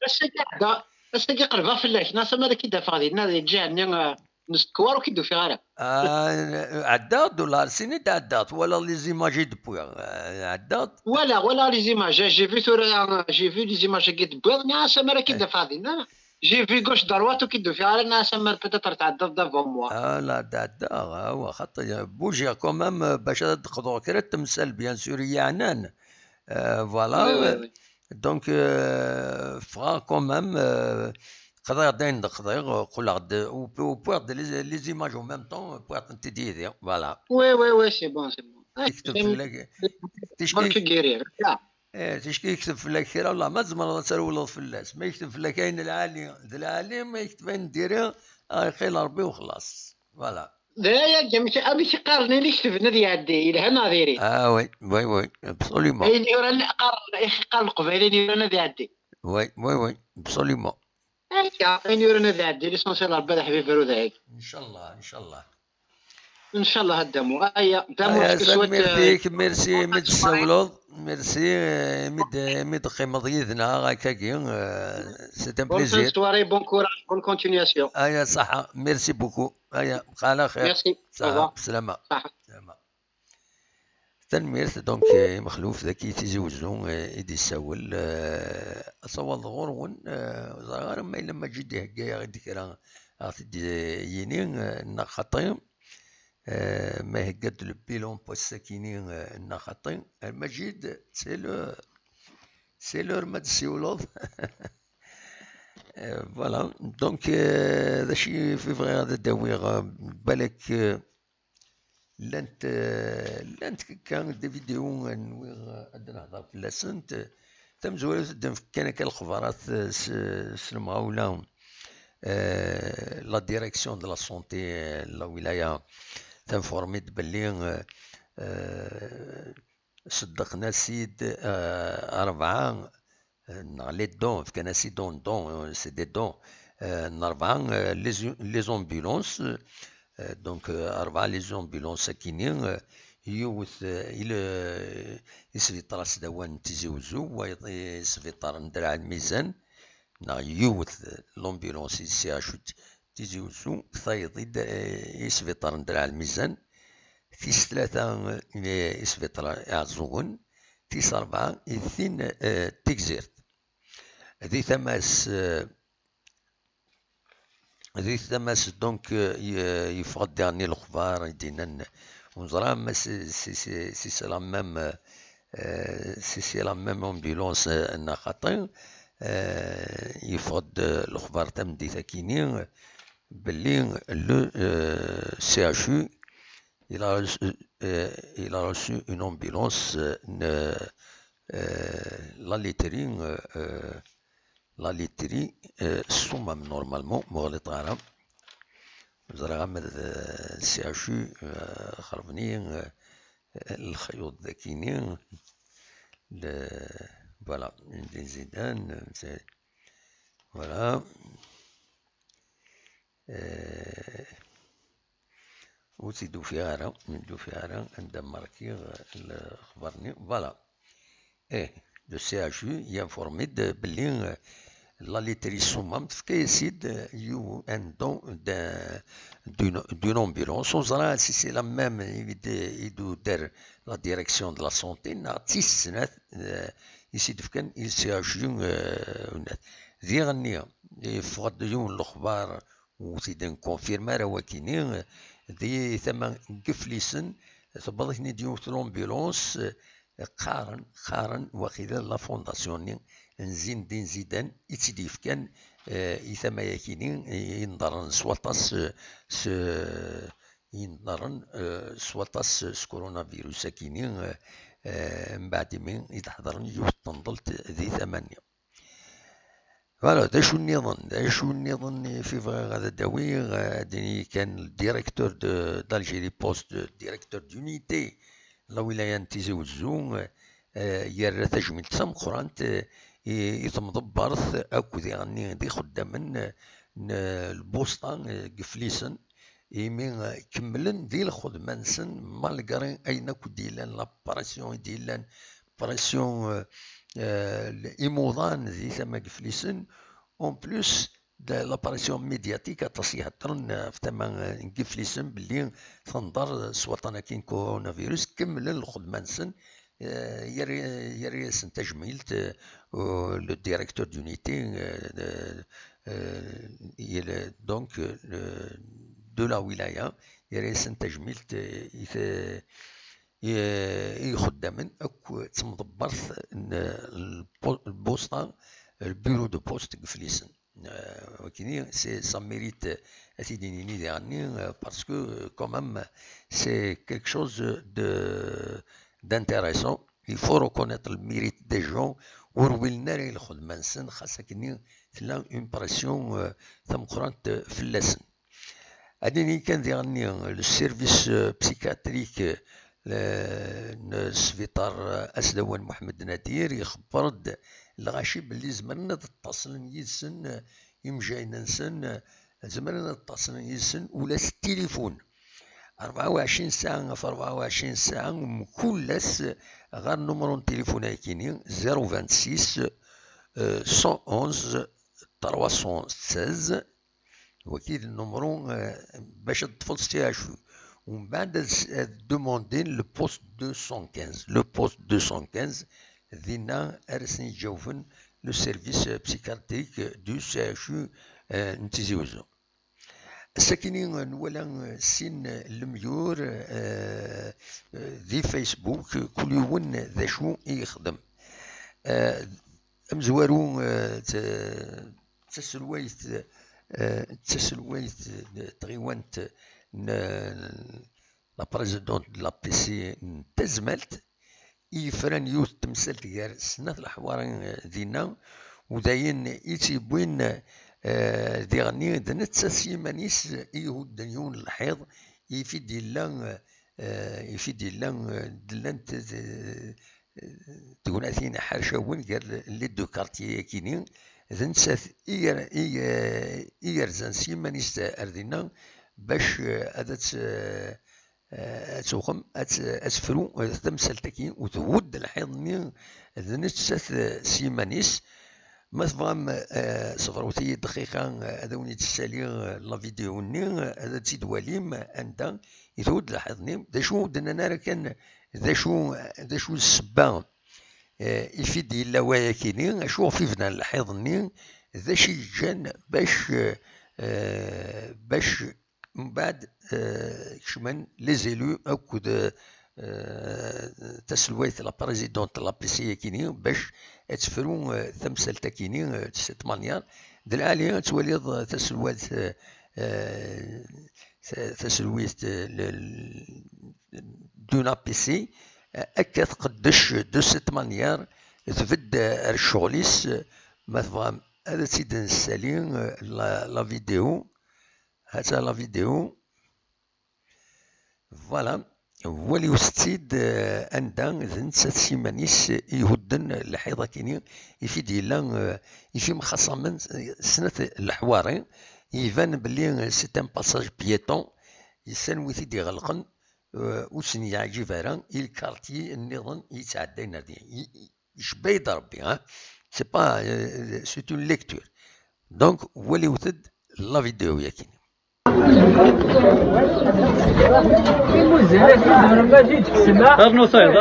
Ass-agi ɛedda, ass-agi qelbeɣ fell-ak, neɣ sama ad k-id-afeɣ dinna di lǧiha-nni, eh, n usekwar ur k-id-ufiɣ ara. Ah, ɛeddaɣ-d, ula ar sin i d-ɛeddaɣ, twalaḍ les images i d-wwiɣ, eh, ɛeddaɣ-d. Walaɣ, walaɣ les images, eh, j'ai vu tura, j'ai vu les images-agi d-wwiɣ, niɣ ass amar ad k-id-afeɣ dinna, j'ai vu gauche droite ur k-id-ufiɣ ara, niɣ ass amar peut-être tɛeddaḍ-d avant moi. Ah, la d-ɛeddaɣ, awa, xaṭi, bougiɣ quand même, eh, bac ad d-qḍuɣ kra n temsal, bien sûr, i yi-ɛnan. Eh, voilà. Donc, eh, ffɣeɣ quand même, eh, qḍiɣ-d ayen d-qḍiɣ, qqleɣ-d, wwiɣ-d les, les images en même temps, wwiɣ-tent-id yid-i, voilà. Oui, oui, oui, c'est bon, c'est bon. Yekteb fell-ak, ticki yekteb fell-ak kra, wallah ma tzemreḍ ad trewleḍ fell-as. Ma yekteb fell-ak ayen lɛali, d lɛali, ma yekteb ayen n diri, ah, iqil Rebbi u xlaṣ. Voilà. D aya, amek, amek qqaren, ayen iketben ad iɛeddi, yelha neɣ diri? Ah, oui, oui, oui, absolument. Ayen yuran, qqaren, qqaren Leqbayel, ayen yuran ad iɛeddi. Oui, oui, oui, absolument. Akka, ayen yuran ad iɛeddi, l'essentiel Rebbi ad aḥbib ar udɛig. Incallah, incallah. Incallah a Damu. Aya, Damu, aya, tanemmirt-ik, merci imi d-tessawleḍ, merci, eh, imi d-, imi d-teqqimeḍ yid-neɣ akkagi, eh, c'est un plaisir. Bonne fin de soirée, bon courage, bonne continuation. Aya, ṣaḥa, merci beaucoup. Aya, bqa ɛla xir. Merci. Ṣaḥa, bselama. Ṣaḥa. Bselama. Tanemmirt, donc, eh, i Mexluf dagi Tizi Wezzu, eh, i d-yessawel, eh, ad tawaleḍ ɣur-wen, eh, ur ẓriɣ ara ma yella Maǧid ihegga-yaɣ-d kra ad ɣ-t-id-yini, eh, neɣ xaṭi, eh, ma ihegga-d le bilan n wass-akini, eh, neɣ xaṭi. Eh, Maǧid, c'est le, c'est l'heure ma d-tsiwleḍ. Eh, voilà, donc, eh, d acu i bɣiɣ ad d-awiɣ, eh, balak, eh, Llant, eh, llant kan des vidéos nwiɣ ad d-nehder fell-asent. Tamezwarut ad d-nefk kan akka lexbarat, eh, s, s lemɣawla, eh, la direction de la santé, eh, n la wilaya tinformi-d belli, eh, eh, ṣeddqen-as-id, eh, rebɛa, eh, neɣ les dons, fkan-as-id en don, eh, c'est des dons, eh, n rebɛa, eh, les, les ambulances, eh, donc, eh, rebɛa les ambulances akini, eh, yiwet, eh, i le, eh, i sbiṭar Asdawan n Tizi Wezzu, wayeḍ i sbiṭar n Draɛ Lmizan, neɣ yiwet, eh, l'ambulance i C H U d Tizi Uzzu, tayeḍ i d-, eh, isbiṭar n Draɛ Lmizan, tis tlata, eh, isbiṭar Iɛeẓẓugen, tis ṛebɛa i d tin, eh, Tigzirt. Di tama-s, eh, di tama-s, donc, eh, ye-, yeffeɣ-d diɣenni lexbar i d-yennan, ur neẓra ma si, si, si, si c'est la même, eh, si c'est la même ambulance, eh, neɣ xaṭi. Eh, yeffeɣ-d lexbar tameddit akini, belli le, euh, C H U, il a reçu, euh, il a reçu une ambulance, euh, ne, euh, la laiterie, euh, euh, la laiterie, euh, Soummam, normalement, ma ur ɣliṭeɣ ara. Ẓriɣ ama d, euh, C H U, euh, xerben-iyi, euh, lexyuḍ dakini. Le, voilà, une des Zidane, c'est, voilà. Euh, ur tt-id-ufiɣ ara, ur tt-id-ufiɣ ara anda markiɣ lexbar-nni. Voilà. Eh, le C H U i informé-d belli, euh, la laiterie Soummam tefka-yas-id, euh, yiw-, un don d'un, d'une, d'une ambulance. Ur ẓriɣ si c'est la même i d-, i d-tudder la direction de la santé, neɣ d tis snat, euh, i s-id-fkan i C H U, euh, unat. Diɣenni, yeffeɣ-d yiwen n lexbar ur t-id-nkonfirm ara wakini, di tama n Geflisen, tewweḍ-iten-id yiwet l'ambulance, qqaren, qqaren, waqila la fondation-nni n Zindin Zidan i tt-id-yefkan, eh, i tama-yakini, i, i nḍerren s waṭas, eh, s, i nḍerren, eh, s waṭas s coronavirus-akini, eh, eh, mbeɛd imi i d-ḥeḍren yiwet n tenḍelt di tama-nni. Voilà, d acu nniḍen, d acu nniḍen i fi bɣiɣ ad d-awiɣ, eh, ad d-iniɣ kan le directeur de, d'Algérie Post, le directeur d'unité, la wilaya n Tizi Wezzu, eh, yerra tajmilt tameqqrant, eh, i, i temḍebbert akk diɣenni d ixeddamen, eh, n, eh, lbusṭa, eh, deg Iflisen, imi, eh, kemmlen di lxedma-nsen malgré ayen akk d-yellan, la pression i d-yellan, pression, eh, eh, imuḍan di tama n Iflisen, en plus de la pression médiatique, aṭas i heddren, eh, ɣef tama, eh, n Iflisen belli tenḍer s waṭṭan-agi n coronavirus, kemmlen lxedma-nsen, eh, yerra, yerra-yasen tajmilt, eh, le directeur d'unité, eh, de, eh, il, donc, eh, de la wilaya, yerra-yasen tajmilt, eh, i te-, i, i ixeddamen akk d temḍebbert n lpo-, lbusṭa, le bureau de poste deg Iflisen. Eh, wakini, c'est, ça mérite, eh, ad t-id-nini diɣenni, eh, parce que, eh, quand même, c'est quelque chose de, d'intéressant. Il faut reconnaître le mérite des gens, ur wilin ara i lxedma-nsen, xas akkenni tella une pression, eh, tameqqrant, eh, fell-asen. Ad nini kan diɣenni, le service, euh, psychiatrique, euh, n sbiṭar, euh, Asdawan Muḥemmed Nadir, ixebber-d lɣaci belli zemren ad ṭṭaslen yid-sen, euh, imejjayen-nsen, euh, zemren ad ṭṭaslen yid-sen ula s tilifun. Rebɛa u ɛecrin ssaɛa ɣef rebɛa u ɛecrin ssaɛa, mkul ass, ɣer numru n tilifun-agi-nni, zéro vingt-six, euh, cent onze, trois cent seize, wagi d nnumru, eh, bac ad teṭṭfeḍ C H U. Umbeɛd ad s-, ad demandin le poste deux cent quinze. Le poste deux cent quinze, dinna ara sen-iǧawben le service psychiatrique du C H U, eh, n Tizi Wezzu. Ass-akini, eh, nwala, eh, sin, eh, lemyur, eh, eh, di Facebook, kul yiwen d acu i yexdem. Eh, amezwaru, eh, d, d taselwayt, eh, d taselwayt n tɣiwant n, eh, la présidente de l'A P C n Tazmalt, i yefran yiwet n temsalt gar snat leḥwari, eh, dinna, u d ayen i tt-yewwin, eh, diɣenni d nettat s yiman-is i ihudden yiwen n lḥiḍ, ifi d-yella, eh, ifi d-yella, eh, d-, llant, eh, tegnatin ḥercawen gar les deux quartiers-agi-nni, d nettat i yer-, i, eh, i yerzan s yiman-is ar dinna bac, eh, ad tt-, eh, ad tuɣem, ad tt-, ad tefru, eh, tamsalt-agi, u thudd lḥiḍ-nni d nettat, eh, s yiman-is. Ma tebɣam, eh, ṣebṛet-iyi dqiqa, eh, ad awen-id-ssali, eh, la vidéo-nni, eh, ad tt-id-twalim, eh, anda i tuɣ-d lḥiḍ-nni. D acu ur d-nnan ara kan, d acu, d acu d ssebba, eh, ifi d-yella wayakini, acu ɣef i bnan lḥiḍ-nni, d acu i yeǧǧan bac, eh, eh, bac mbeɛd, eh, kecmen les élus akked, eh, taselwayt, la présidente n l'A P C akini, bac ad tefru, eh, tamsalt akini, eh, de cette manière. D lɛali ad twaliḍ, eh, taselwayt, eh, eh, ta-, taselwayt, eh, l-, l-, d'une A P C, eh, akka tqeddec de cette manière, tbedd, eh, ar ccɣel-is, eh, ma tebɣam ad tt-id-nessali, eh, la, la vidéo. Hata la vidéo. Voilà. Waliwet-tt-id, eh, anda d nettat s yiman-is i ihudden lḥiḍ akini, ifi d-yella, eh, ifi mxaṣamen, eh, snat leḥwari. Iban belli, eh, c'est un passage piéton, yessan wi t-id-iɣelqen, eh, ur sen-yeɛǧib ara i lkarti nniḍen yettɛeddayen ar din. I, i, icebba-yi-d Rebbi, ha? C'est pas, eh, c'est une lecture. Donc, waliwet-d la vidéo-yagi. Rnu ṣayeḍ, rnu ṣayeḍ.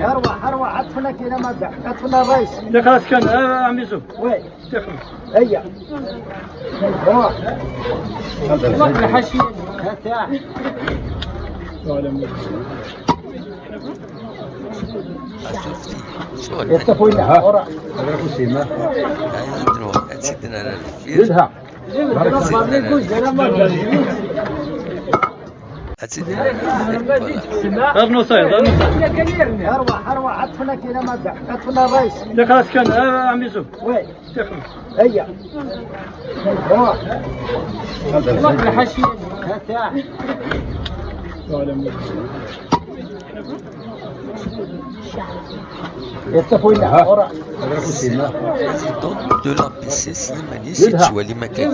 أرواح، أرواح، عطفنا كده ما بقى. عطفنا الرئيس. يا خلاص كان، آه، عمي زوب. وي. يا خلاص. هيا. روح. روح الحشية. هاتها. يا تفويلة. ورا. هذا كل شيء ما. هذا ندرو. هذا سيدنا الفيل. يلها. أرنو صايد، أرنو صايد. أرواح، أرواح، عطفنا كده ما بقى. عطفنا الرئيس. يا خلاص كان، آه، عمي زوب. وي. يا خلاص. هيا. روح. روح الحشية. هاتها. يا تفويلة. ورا. Président de l'A P C, Slimani, c'est Touali Makaki.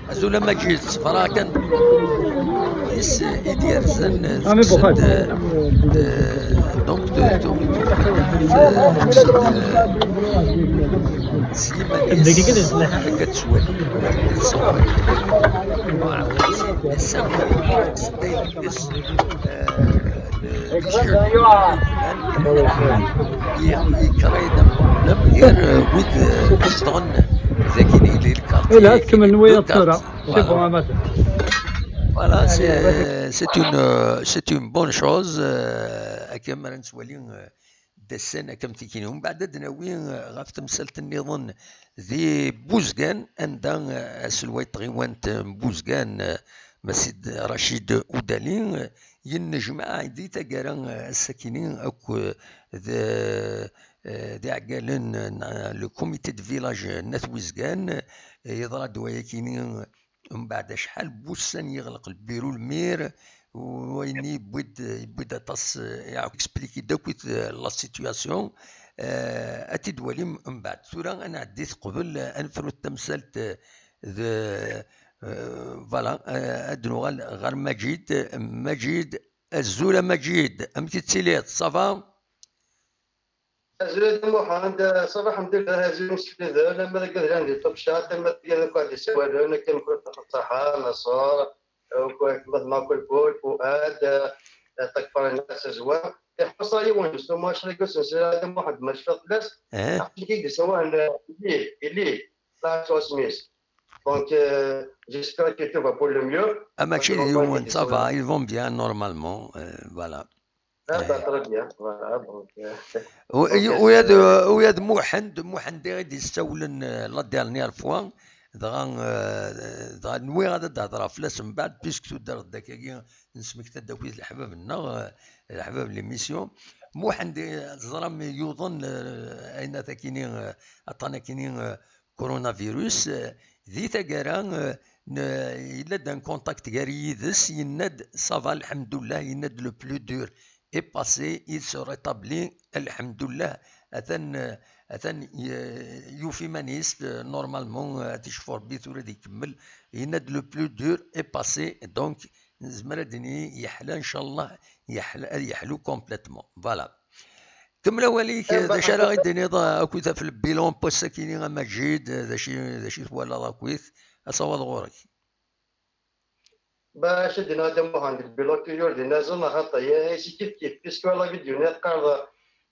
Azul a Maǧid, ṣebra kan. Is i d-yerzan, eh, teksent, eh, eh, donc, de, de, de, Sliman, is, akka teswat. Yekrayed amqeblem gar, eh, wid, eh, izedɣen dagi, di lkarti. Ila, tkemmel nwiya d tura. C'est bon, amateur. Voilà, c'est, c'est une, euh, c'est une bonne chose, euh, akken ara nettwali, euh, d ass-a, akken tikini. Umbeɛd ad d-nawi, euh, ɣef temsalt nniḍen di Buzgan, anda, euh, aselway n tɣiwant n Buzgan, euh, Masid Racid Udali, euh, yennejmaɛ di taggara, euh, ass-akini akk, euh, d, euh, d iɛeggalen n, euh, le comité de village n At Wizgan, euh, yeḍra-d wayakini, euh, Mbeɛd acḥal n wussan yeɣleq lbiru lmir, u wayenni yewwi-d, yewwi-d aṭas, eh, expliqué-d akk, eh, la situation. Eh, ad t-id-walim mbeɛd. Tura ad nɛeddi qbel, eh, ad nefru tamsalt, eh, d, eh, voilà, eh, ad nuɣal ɣer Maǧid. Maǧid, azul a Maǧid, amek i tettiliḍ? Ça va? Azul a Muḥend, ṣṣaba, ḥemdullah, azul a Meskidal, ama d agad llan di Ṭebcat, ama d agad akk ad d-isawalen, akken kul ṣṣaḥa, Naṣer, akk, akk, ma d Makulkul, Fuad, eh, Ṭakfar, Anas, Azwan. Iḥuṣa yiwen, s tumacri, deg usensi, a Muḥend, ma cfiɣ fell-as. Eh? Aql-ik i yessawalen, eh, Ili, Ili, la Cosmis. Donc, euh, j'espère que tout va pour le mieux. Ah, mačči d yiwen, ça va, ils vont bien, normalement, euh, voilà. Ah, bah, très bien, voilà, donc, euh, u-, donc, u-, u-, euh, u-, u-, Muḥend, Muḥend i ɣ-d-yessawlen, euh, la dernière fois, dɣa, euh, dɣa nwiɣ ad d-hedreɣ fell-as mbeɛd, puisque tudreḍ-d akkagi, nesmekta-d akkit leḥbab-nneɣ, euh, leḥbab n l'émission. Muḥend, euh, teẓram, yuḍen, euh, ayen akini, euh, aṭṭan akini, euh, coronavirus, euh, di taggara, euh, n-, yella-d un contact gar yid-s, yenna-d, ça va, lḥemdullah, yenna-d le plus dur est passé, il se rétablit, alḥemdullah, atan, atan y-, yufa iman-is, euh, normalement, euh, ad t-icfu Rebbi tura ad ikemmel. Yenna-d le plus dur est passé, donc nezmer ad d-nini yeḥla, ncallah, yeḥla, ad yeḥlu complètement. Voilà. Kemmel awal-ik, eh, d acu ara ɣ-d-tiniḍ, eh, akkit ɣef le bilan n wass-akini, a Maǧid, eh, d acu, d acu i twalaḍ akkit, asawaḍ ɣur-k. Bac ad d-iniɣ a Dda Muḥend, le bilan toujours d inaẓen, axaṭer, eh, c'est kif kif, puisque la vidéo-nni teqqareḍ,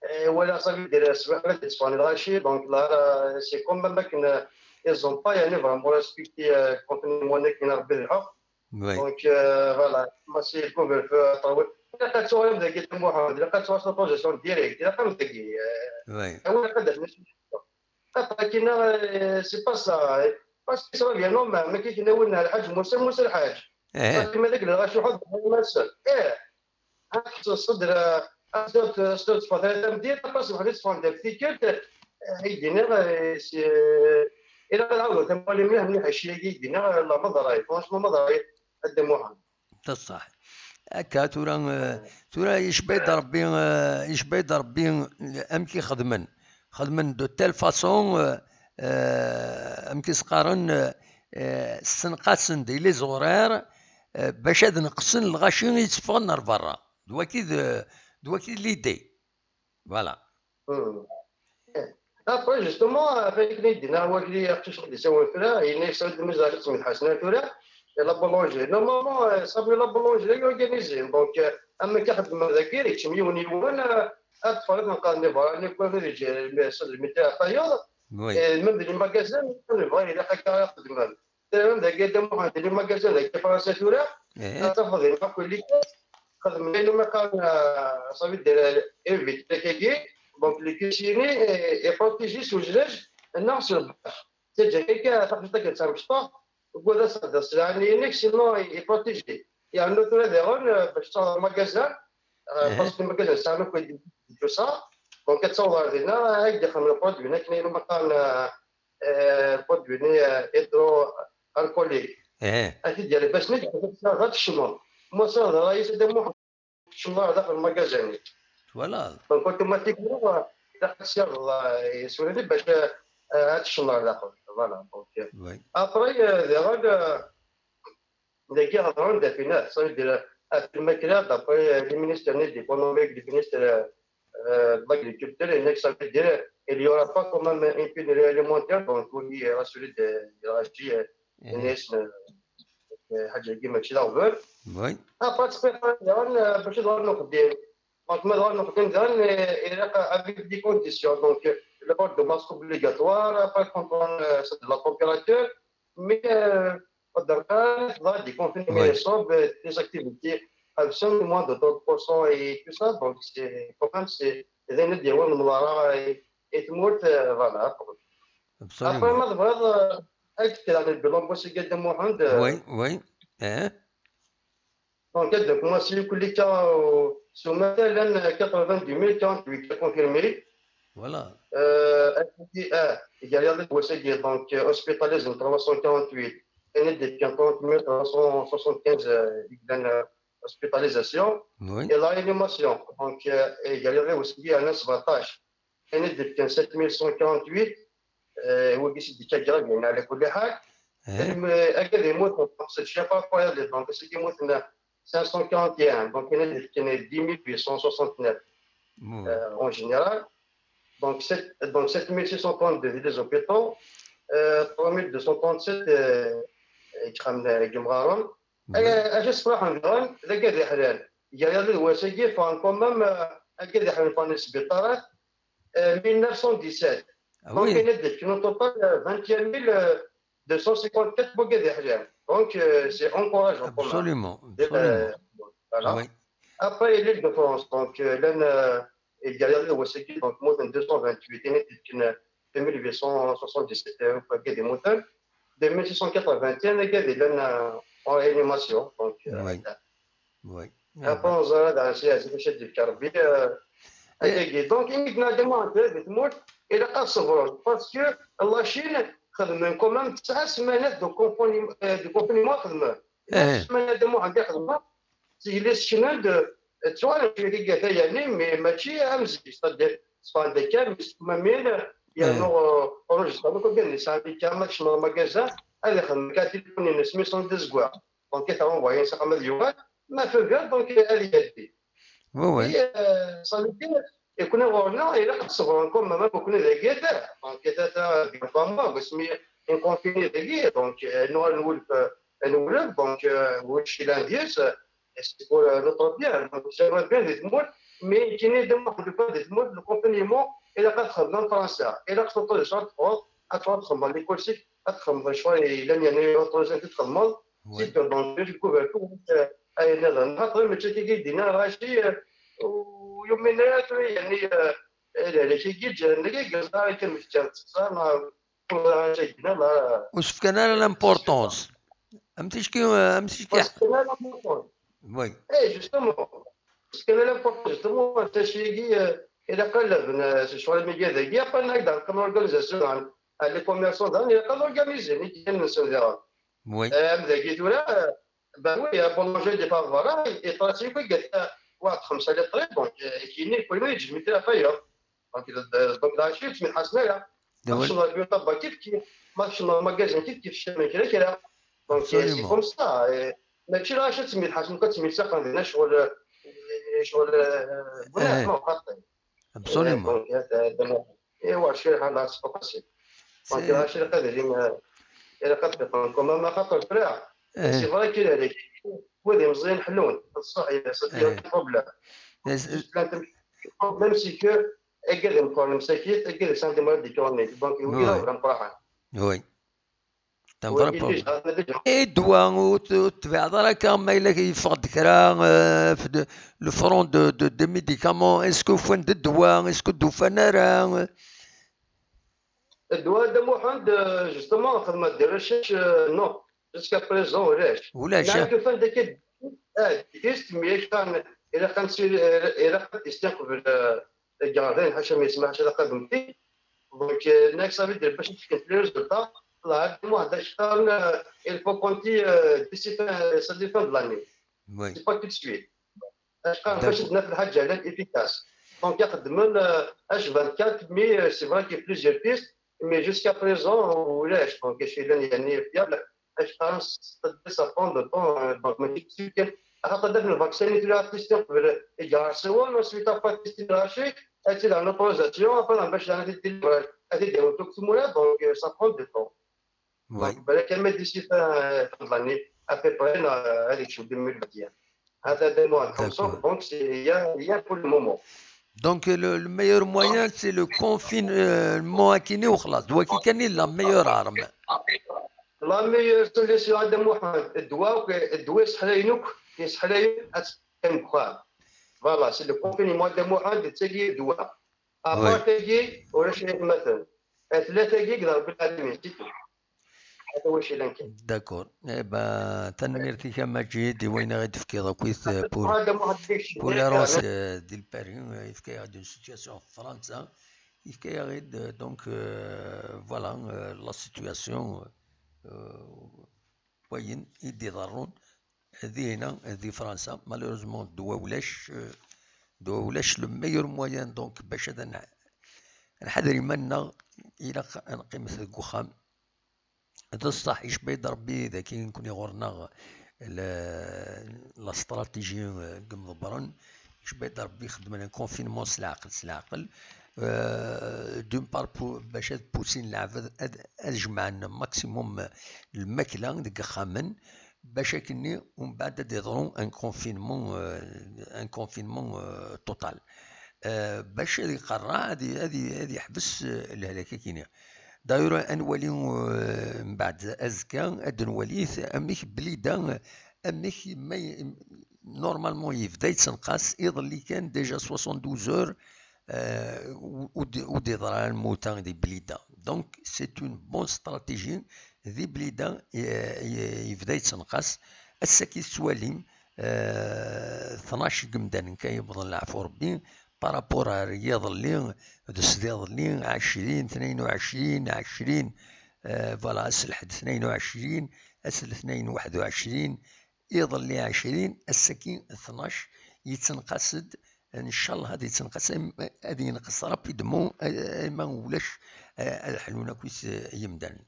eh, walaɣ ça veut dire, ṣṣbeḥ ad d-tteffɣen lɣaci, donc là, là, c'est quand même akken, eh, ils ont pas, yeɛni, vraiment respecté, eh, confinement akken Rebbi d lḥeqq. Oui. Donc, euh, voilà, ma c'est le couvre-feu, attends, oui. Ilaq ad tuɣalem dagi, a Dda Muḥend, ilaq ad tuɣal la projection directe, ilaq ad dagi, euh, oui, ah, oui, ilaq ad d-afem. Après, kina, euh, c'est pas ça, hein. Parce que ça va bien, non, mais, mais qui n'a win Lḥaǧ Musa, Musa Lḥaǧ. Eh. Ça, qui m'a dit que le rachat, eh. Ad teṭṭseḍ, eh, ad teṭṭseḍ, teṭṭseḍ ɣer tameddit, aṭas n ḥaǧa teffɣen-d ɣef tikkelt, eh, i d-yenniɣ, eh, si, eh, ilaq ad ɛawdeɣ tamawla mliḥ, mliḥ, acu-agi i d-yenniɣ, eh, la maḍra, franchement, maḍra, a Dda Muḥend. D ṣṣeḥ. Akka, tura, eh, tura yecba-d Rebbi, eh, yecba-d Rebbi, eh, amek i xedmen. Xedmen de telle façon, eh, eh, amek i s-qqaren, eh, eh, ssenqasen-d i les horaires, eh, bac ad neqsen lɣaci i yetteffɣen ar berra. D waki d, d waki d l'idée. Voilà. Hmm. Eh, après, justement, avec les dinars, avec les artistes, les savoir-faire, il est ça de nous arrêter, mais Hassan, tout là, et la boulangerie. Normalement, euh, ça veut la boulangerie organisée. Donc, euh, أما كي خدم ذاكر يتم يوني وانا اتفرج من قال نبغى نكون في الجيل الميسر المتاع طيور. Oui. من المغازين نبغى الى حكا يخدم. Tɛawnem dagi a Dda Muḥend, les magasins dagi Fransa tura, eh, ad tafeḍ din akk les kits, xedmen ayen umi qqaren, euh, ça veut dire, euh, éviter kagi, donc les kits-nni, eh, est protégé s uzlaj neɣ s lberq. Teǧǧa akka taqcict akken d tamecṭuḥt, wwad as-hder sselɛa-nni-inek, sinon est protégé. Yernu tura diɣen, euh, bac taweḍ ɣer magasin, euh, eh, parce que les magasins sɛan akk tout ça, donc ad taweḍ ɣer dinna, ad k-d-ixdem le produit akken ayen umi qqaren, euh, eh, produit-nni, eh, hydroalcoolique. Eh. Ad t-id-yerr ifassen-ik, ad tecnuḍ. Ma s-, d ṛṛay-is a Dda Muḥend, ur tecnuḍ ara daxel n lmagazin-ik. Twalaḍ? Donc, automatiquement, eh, ilaq ad tessiɣeḍ, eh, isura-nni bac, eh, ad tecnuḍ ar daxel. Voilà, donc, eh, oui, après, eh, diɣen, eh, Dagi hedren d afinat, ça veut dire, ɣef lmakla, d'après, euh, le ministre de l'économie, le ministre, euh, euh, de l'agriculture, et ça veut dire, il y aura pas quand même une pénurie alimentaire, donc on est rassuré de, de réagir, euh, mhm, euh, euh, حاجة كيما ماشي لا غبر. Oui. Après, tu peux pas dire, euh, باش يظهر نقدم. Donc, ما يظهر نقدم, euh, il y a avec des conditions. Donc, euh, le port de masque obligatoire, après, contrôle, euh, de la température, mais, euh, Derka, là, des confinements, oui, sont, euh, des activités absentes de moins de trente pour cent et tout ça, donc c'est, quand même, c'est, d ayen i d-yewwin lemḍerra i, i tmurt, euh, voilà. Absolument. Après, ma tebɣiḍ, euh, ad k-d-kkreɣ le bilan n wass-agi a Dda Muḥend, euh, oui, oui. Eh. Donc, ad d-nkumaṣi akk les cas, euh, s umata, llan quatre-vingt-dix mille quarante-huit cas confirmés. Voilà. Euh, F D A, gar-aɣ d wass-agi, donc, euh, hospitalisés trois cent quarante-huit, ayen i d-yefkan trente mille trois cent soixante-quinze, euh, i yellan, euh, hospitalisation. Oui. Et la réanimation, donc, euh, gar-aɣ d wass-agi, yerna sbeɛṭac, ayen i d-yefkan sept mille cent quarante-huit, euh, wagi s d-yekka grave, yani, ɛla kulli ḥal. Eh. Agad yemmuten, c'est incroyable, donc, ass-agi mmuten cinq cent quarante et un, donc, ayen i d-yefkan dix mille huit cent soixante-neuf, euh, en général. Donc, sept, donc, sept mille six cent trente-deux di les hôpitaux, euh, trois mille deux cent trente-sept, euh, deg ixxamen, euh, deg yimɣaren. Mhm. Euh, acu ṣṣbeḥ daɣen, d agad iḥlan. Gar-aɣ d wass-agi, ffɣen quand même, euh, agad iḥlan ffɣen i sbiṭarat, euh, mille neuf cent dix-sept. Ah oui. Donc, ayen i d-yefkan au total, euh, vingt et un mille deux cent cinquante-quatre wagad iḥlan. Donc, euh, c'est encourageant quand même. Absolument, absolument. Euh, voilà. Oui. Après, l'Île de France, donc, euh, llan, euh, gar-aɣ d wass-agi, donc, mmuten deux cent vingt-huit, ayen i d-yefkan deux mille huit cent soixante-dix-sept, euh, wagad yemmuten, deux mille six cent quatre-vingt-un, wagad yellan, euh, en réanimation. Donc, euh, oui. Oui. Après, on a dans ces, ces, ces, euh, eh, ayagi. Donc, imi d-nadi, moi, en fait, di tmurt, ilaq ad ṣebren. Parce que la Chine, xedmen quand même tesɛa ssmanat de confinement, euh, de confinement, xedmen. Eh. Tesɛa ssmanat, moi, anda xedmen, c'est les Chinois de Ttuɣalen tigata yani, mais mačči am zik, c'est-à-dire, ṣfan-d akka, mais s tmamin, yernu, euh, enregistrement, comme bien, yesɛa tika, ma tkecmeḍ magasin, ad ixdem akka tilifun-ines, mi ṣan d azeggaɣ. Donc, ad t-renvoyer s axxam ad yuɣal, ma tugiḍ, donc, ad iɛeddi. Oui, oui. Et, euh, ça veut dire, nekkni ɣur-neɣ, ilaq ad ṣebren quand même, am nekkni dagi, ata, donc, ata, ata, deg Fama, asmi i nkonfini dagi, donc, euh, nuɣal nwulef, euh, nwulef, donc, euh, ulac kra n deg-s, euh, c'est pour, euh, notre bien, donc, ça va bien di tmurt, mais nekkini d amuḥend ukan di tmurt, le confinement, ilaq ad xedmeɣ am Fransa, ilaq tuṭṭal ad teffɣeḍ, ad teffɣeḍ ad txedmeḍ l'école-ik, ad txedmeḍ lecɣal yellan, yani, autorisé ad txedmeḍ, Oui. C'est donc, je couvre tout, euh, ayen nniḍen. Xaṭer mačči akka i d-yenna Racid, euh, ur yumin ara tura, yani, euh, lehlak-agi ǧǧan dagi, yeẓra akken tekker teṣṣa, neɣ ur ẓriɣ acu ay yenna, neɣ Ur s-fkan ara l'importance. Am ticki, am ticki. Ur s-fkan ara l'importance. Oui. Eh, justement, ur s-fkan ara l'importance, justement, anta cigi, euh, ilaq ad laben, euh, s ccɣel amega dagi, après, nag, dans comme organisation, hein, euh, les commerçants, hein, ilaq ad organiser, nekk kan nsen diɣen. Oui. Euh, am dagi tura, euh, Ben oui, un boulanger de Favara, il est pratiqué que waḥed xemsa liṭri, donc, euh, kini, كل ما يجي متر فيا. Donc, il, euh, donc, العشير تسميت حسنايا. ما تشنو البيوطا با كيف كيف، ما تشنو المغازين كيف كيف، الشام كذا كذا. Donc, euh, c'est Absolument. Comme ça. Euh, ماشي العشير تسميت حسن، كتسميت ساقن دينا شغل، euh, شغل، euh، بناء، إيه. Non, خاطئ. Absolument. Donc, هذا، هذا مو-، إيه، واش كاين هذا سبق سي. Donc، C'est راه شي قادرين، إلا قد كوما ما خاطر فرا. إيه. C'est vrai كاين هذاك. وهذه مزيان حلون. بصح، c'est إيه. Problème. Juste là، le problème, c'est que أكاد نقول مساكيت، أكاد سانتي مال ديتورني. Donc، oui. Vraiment. Oui. C'est un vrai problème. Et ddwa, ur t-, ur tettbiɛeḍ ara akka, ma yella yeffeɣ-d kra, euh, في de-, le front de, de, des médicaments, est-ce que ufan-d ddwa, est-ce que d-ufan ara? Ddwa, Dda Muḥend, euh, justement, xedmeɣ des recherches, euh, non, jusqu'à présent, ulac. Ulac, ah. Nɛad ufan-d akka, ah, des tests, mais ilaq ad nsi-, ilaq ad testiḍ qbel, euh, Garden, ḥaca ma yesma, ḥaca taqademt. Donc, euh, next, ça veut dire, باش نتكلم في les résultats, là, moi, d'acheter, euh, il faut compter, euh, d'ici fin, ça dit fin de l'année. Oui. C'est pas tout de suite. D'accord. Parce que c'est une efficace. Donc, il y a quand même, euh, H vingt-quatre, mais, euh, c'est vrai qu'il y a plusieurs pistes, mais jusqu'à présent, on lâche. Donc, je suis là, il y a une fiable. Parce que ça prend de temps, euh, donc, mais je suis que, à partir de le vaccin, il a testé, il y a un second, ensuite, après, testé, lâché, et c'est dans l'autorisation, après, on va chercher des, euh, des, des, donc, euh, ça prend du temps. Oui. Donc, بالك ما d'ici fin, fin de l'année, à peu près, euh, هذيك شو deux mille vingt et un. هذا deux mois, comme ça, d'accord. Donc, c'est, il y a, il y a pour le moment. Donc, le, le meilleur moyen, c'est le confinement, euh, وكيني وخلاص. Donc, كيني la meilleure arme. La meilleure solution, هذا مو حل. الدواء، الدواء يسحرينك، يسحرين أتسكن بخار. Voilà, c'est le confinement, هذا مو حل، تسقي الدواء. Oui. Apartegi, ulac aytmaten. Tlata-gi d Rebbi lɛalamin, c'est tout. Hada wacu llan kan. D'accord. Eh ben, tanemmirt-ik a Maǧid, i wayen i ɣ-d-tefkiḍ akkit, eh, pour, pour les rense-, eh, di Lpari, eh, yefka-yaɣ-d une situation en Fransa, yefka-yaɣ-d, eh, donc, eh, voilà, eh, la situation, eh, wayen i d-iḍerrun dinna di Fransa. Malheureusement, ddwa ulac, eh, ddwa ulac, le meilleur moyen, donc, bac ad n-, nḥader iman-nneɣ, ilaq ad neqqimet deg uxxam. D ṣṣeḥ, icba-yi-d Rebbi dagi nekni ɣur-neɣ la, la stratégie, eh, n yimḍebbren, icba-yi-d Rebbi xedmen un confinement s leɛqel, s leɛqel. Eh, d'une part, pou-, bac ad pussin leɛbad ad, ad jemɛen maximum lmakla deg yexxamen, bac akkenni umbeɛd ad d-iḍru un confinement, eh, un confinement, eh, total. Eh, bac ad iqerreɛ, ad i-, ad i-, ad yeḥbes, eh, lehlak-agi-nni. D'ailleurs, ad nwali, eh, mbeɛd azekka, ad nwali t-, amek Blida, amek ma y-, normalement yebda yettenqas, iḍelli kan déjà soixante-douze heures, eh, ur d-, ur d-iḍra ara lmut-a di Blida. Donc, c'est une bonne stratégie. Di Blida, eh, eh, yebda yettenqas. Ass-agi tettwalim, eh, tnac n yimdanen kan yewwḍen, leɛfu Rebbi, par rapport ar yiḍelli d sdiḍelli, ɛecrin, tnayen u ɛecrin, ɛecrin, eh, voilà, ass n lḥedd tnayen u ɛecrin, ass n letnayen waḥed u ɛecrin, iḍelli ɛecrin, ass-agi tnac, yettenqas-d, ncallah ad yettenqas, ad yenqes rapidement, ma ulac ad ḥlun akkit yimdanen.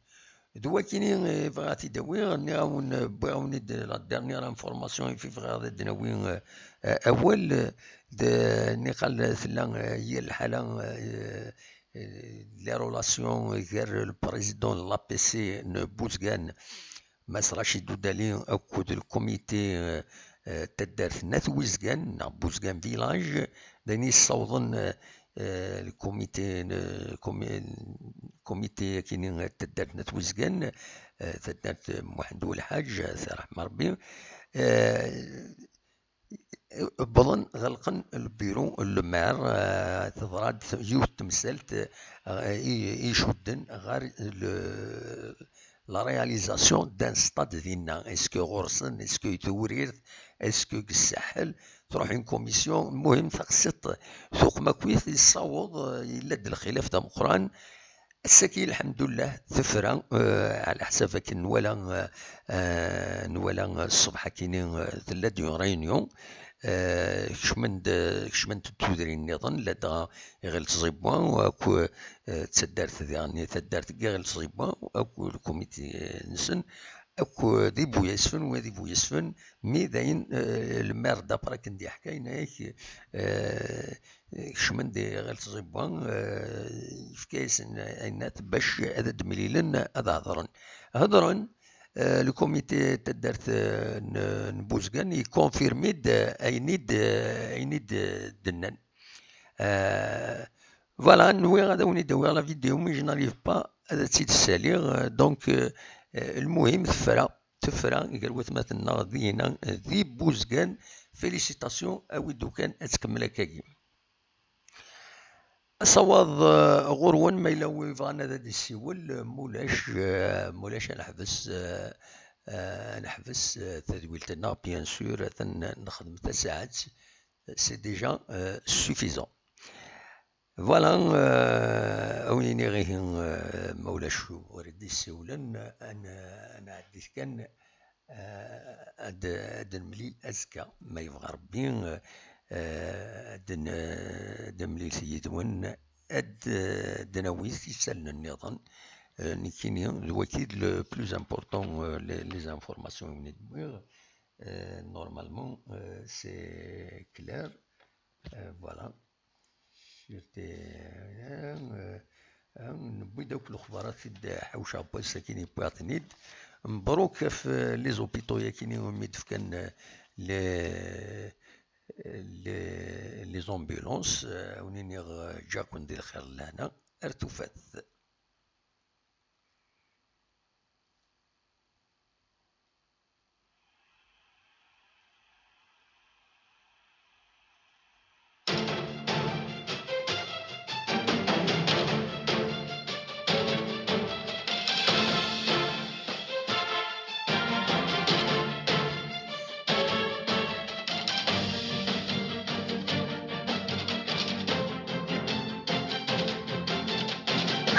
D wakini bɣiɣ ad t-id-awiɣ, nniɣ-awen, wwiɣ-awen-id la dernière information i bɣiɣ ad d-nawi awal, d niqal tella yir lḥala, les relations gar le président n l'A P C n Bouzgane, Mass Rachid Oudali, akked le comité, taddart n At Wizgan neɣ Bouzgane village, d ayen yessawḍen le comité, comité akini taddart n At Wizgan, taddart Muḥend Ulḥaǧ, ad t-yerḥem Rebbi. Wwḍen ɣelqen le bureau n le maire, teḍra-d yiwet temsalt icudden ɣer le la réalisation d'un stade dinna. Est-ce que ɣur-sen, est-ce que i Tewrirt, est-ce que deg Ssaḥel, tṛuḥ une commission, lmuhim taqsiṭ tuqmakit yessaweḍ, yella-d lxilaf d ameqqran. Ass-agi lḥemdullah tefra, ɛla ḥsab akken nwala, nwala ṣṣbeḥ akini tella-d une réunion, kecmen-d, kecment-d tudrin nniḍen, ladɣa Iɣil Tẓibwa akk, d taddart diɣen, taddart n Iɣil Tẓibwa akk le comité-nsen, akk d Ibuyasfen, wa d Ibuyasfen, mi dayen le maire d'après akken d-yeḥka, yenna-yak kecmen-d Iɣil Tẓibwa, yefka-yasen ayennat bac ad d-mlilen, ad hedren. Hedren, le comité n taddart n Buzgan yekkonfirmi-d ayen i d-, ayen i d-nnan. Voilà, nwiɣ ad awen-id-awiɣ la vidéo, mais je n'arrive pas ad tt-id-ssaliɣ. Donc, lmuhim, tefra, tefra gar watmaten-nneɣ dinna di Buzgan. Félicitations, awi-d ukan ad tkemmel akkagi. Asawaḍ ɣur-wen, ma yella wi yebɣan ad d-issiwel, mulac, mulac ad neḥbes, ad neḥbes tadwilt-nneɣ, bien sûr, atan nexdem tasaɛet, c'est déjà suffisant. Voilà, awen iniɣ ihi, ma ulac ur d-issiwlen, ad nɛeddi kan, ad, ad nemlil azekka, ma yebɣa Rebbi, ad n-, ad nemlil yid-wen, ad, ad nawi isallen nniḍen. Nekkini d waki le plus important, les, les informations i wen-id-wwiɣ. Normalement, c'est clair. Voilà. Newwi-d akk lexbarat i d-ḥawceɣ n wass-akini, wwiɣ-ten-id. Mebruk ɣef les hôpitaux-yakini umi d-fkan les, les, les ambulances. Ad wen-iniɣ ǧǧiɣ-ken di lxir d lehna. Ar tufat.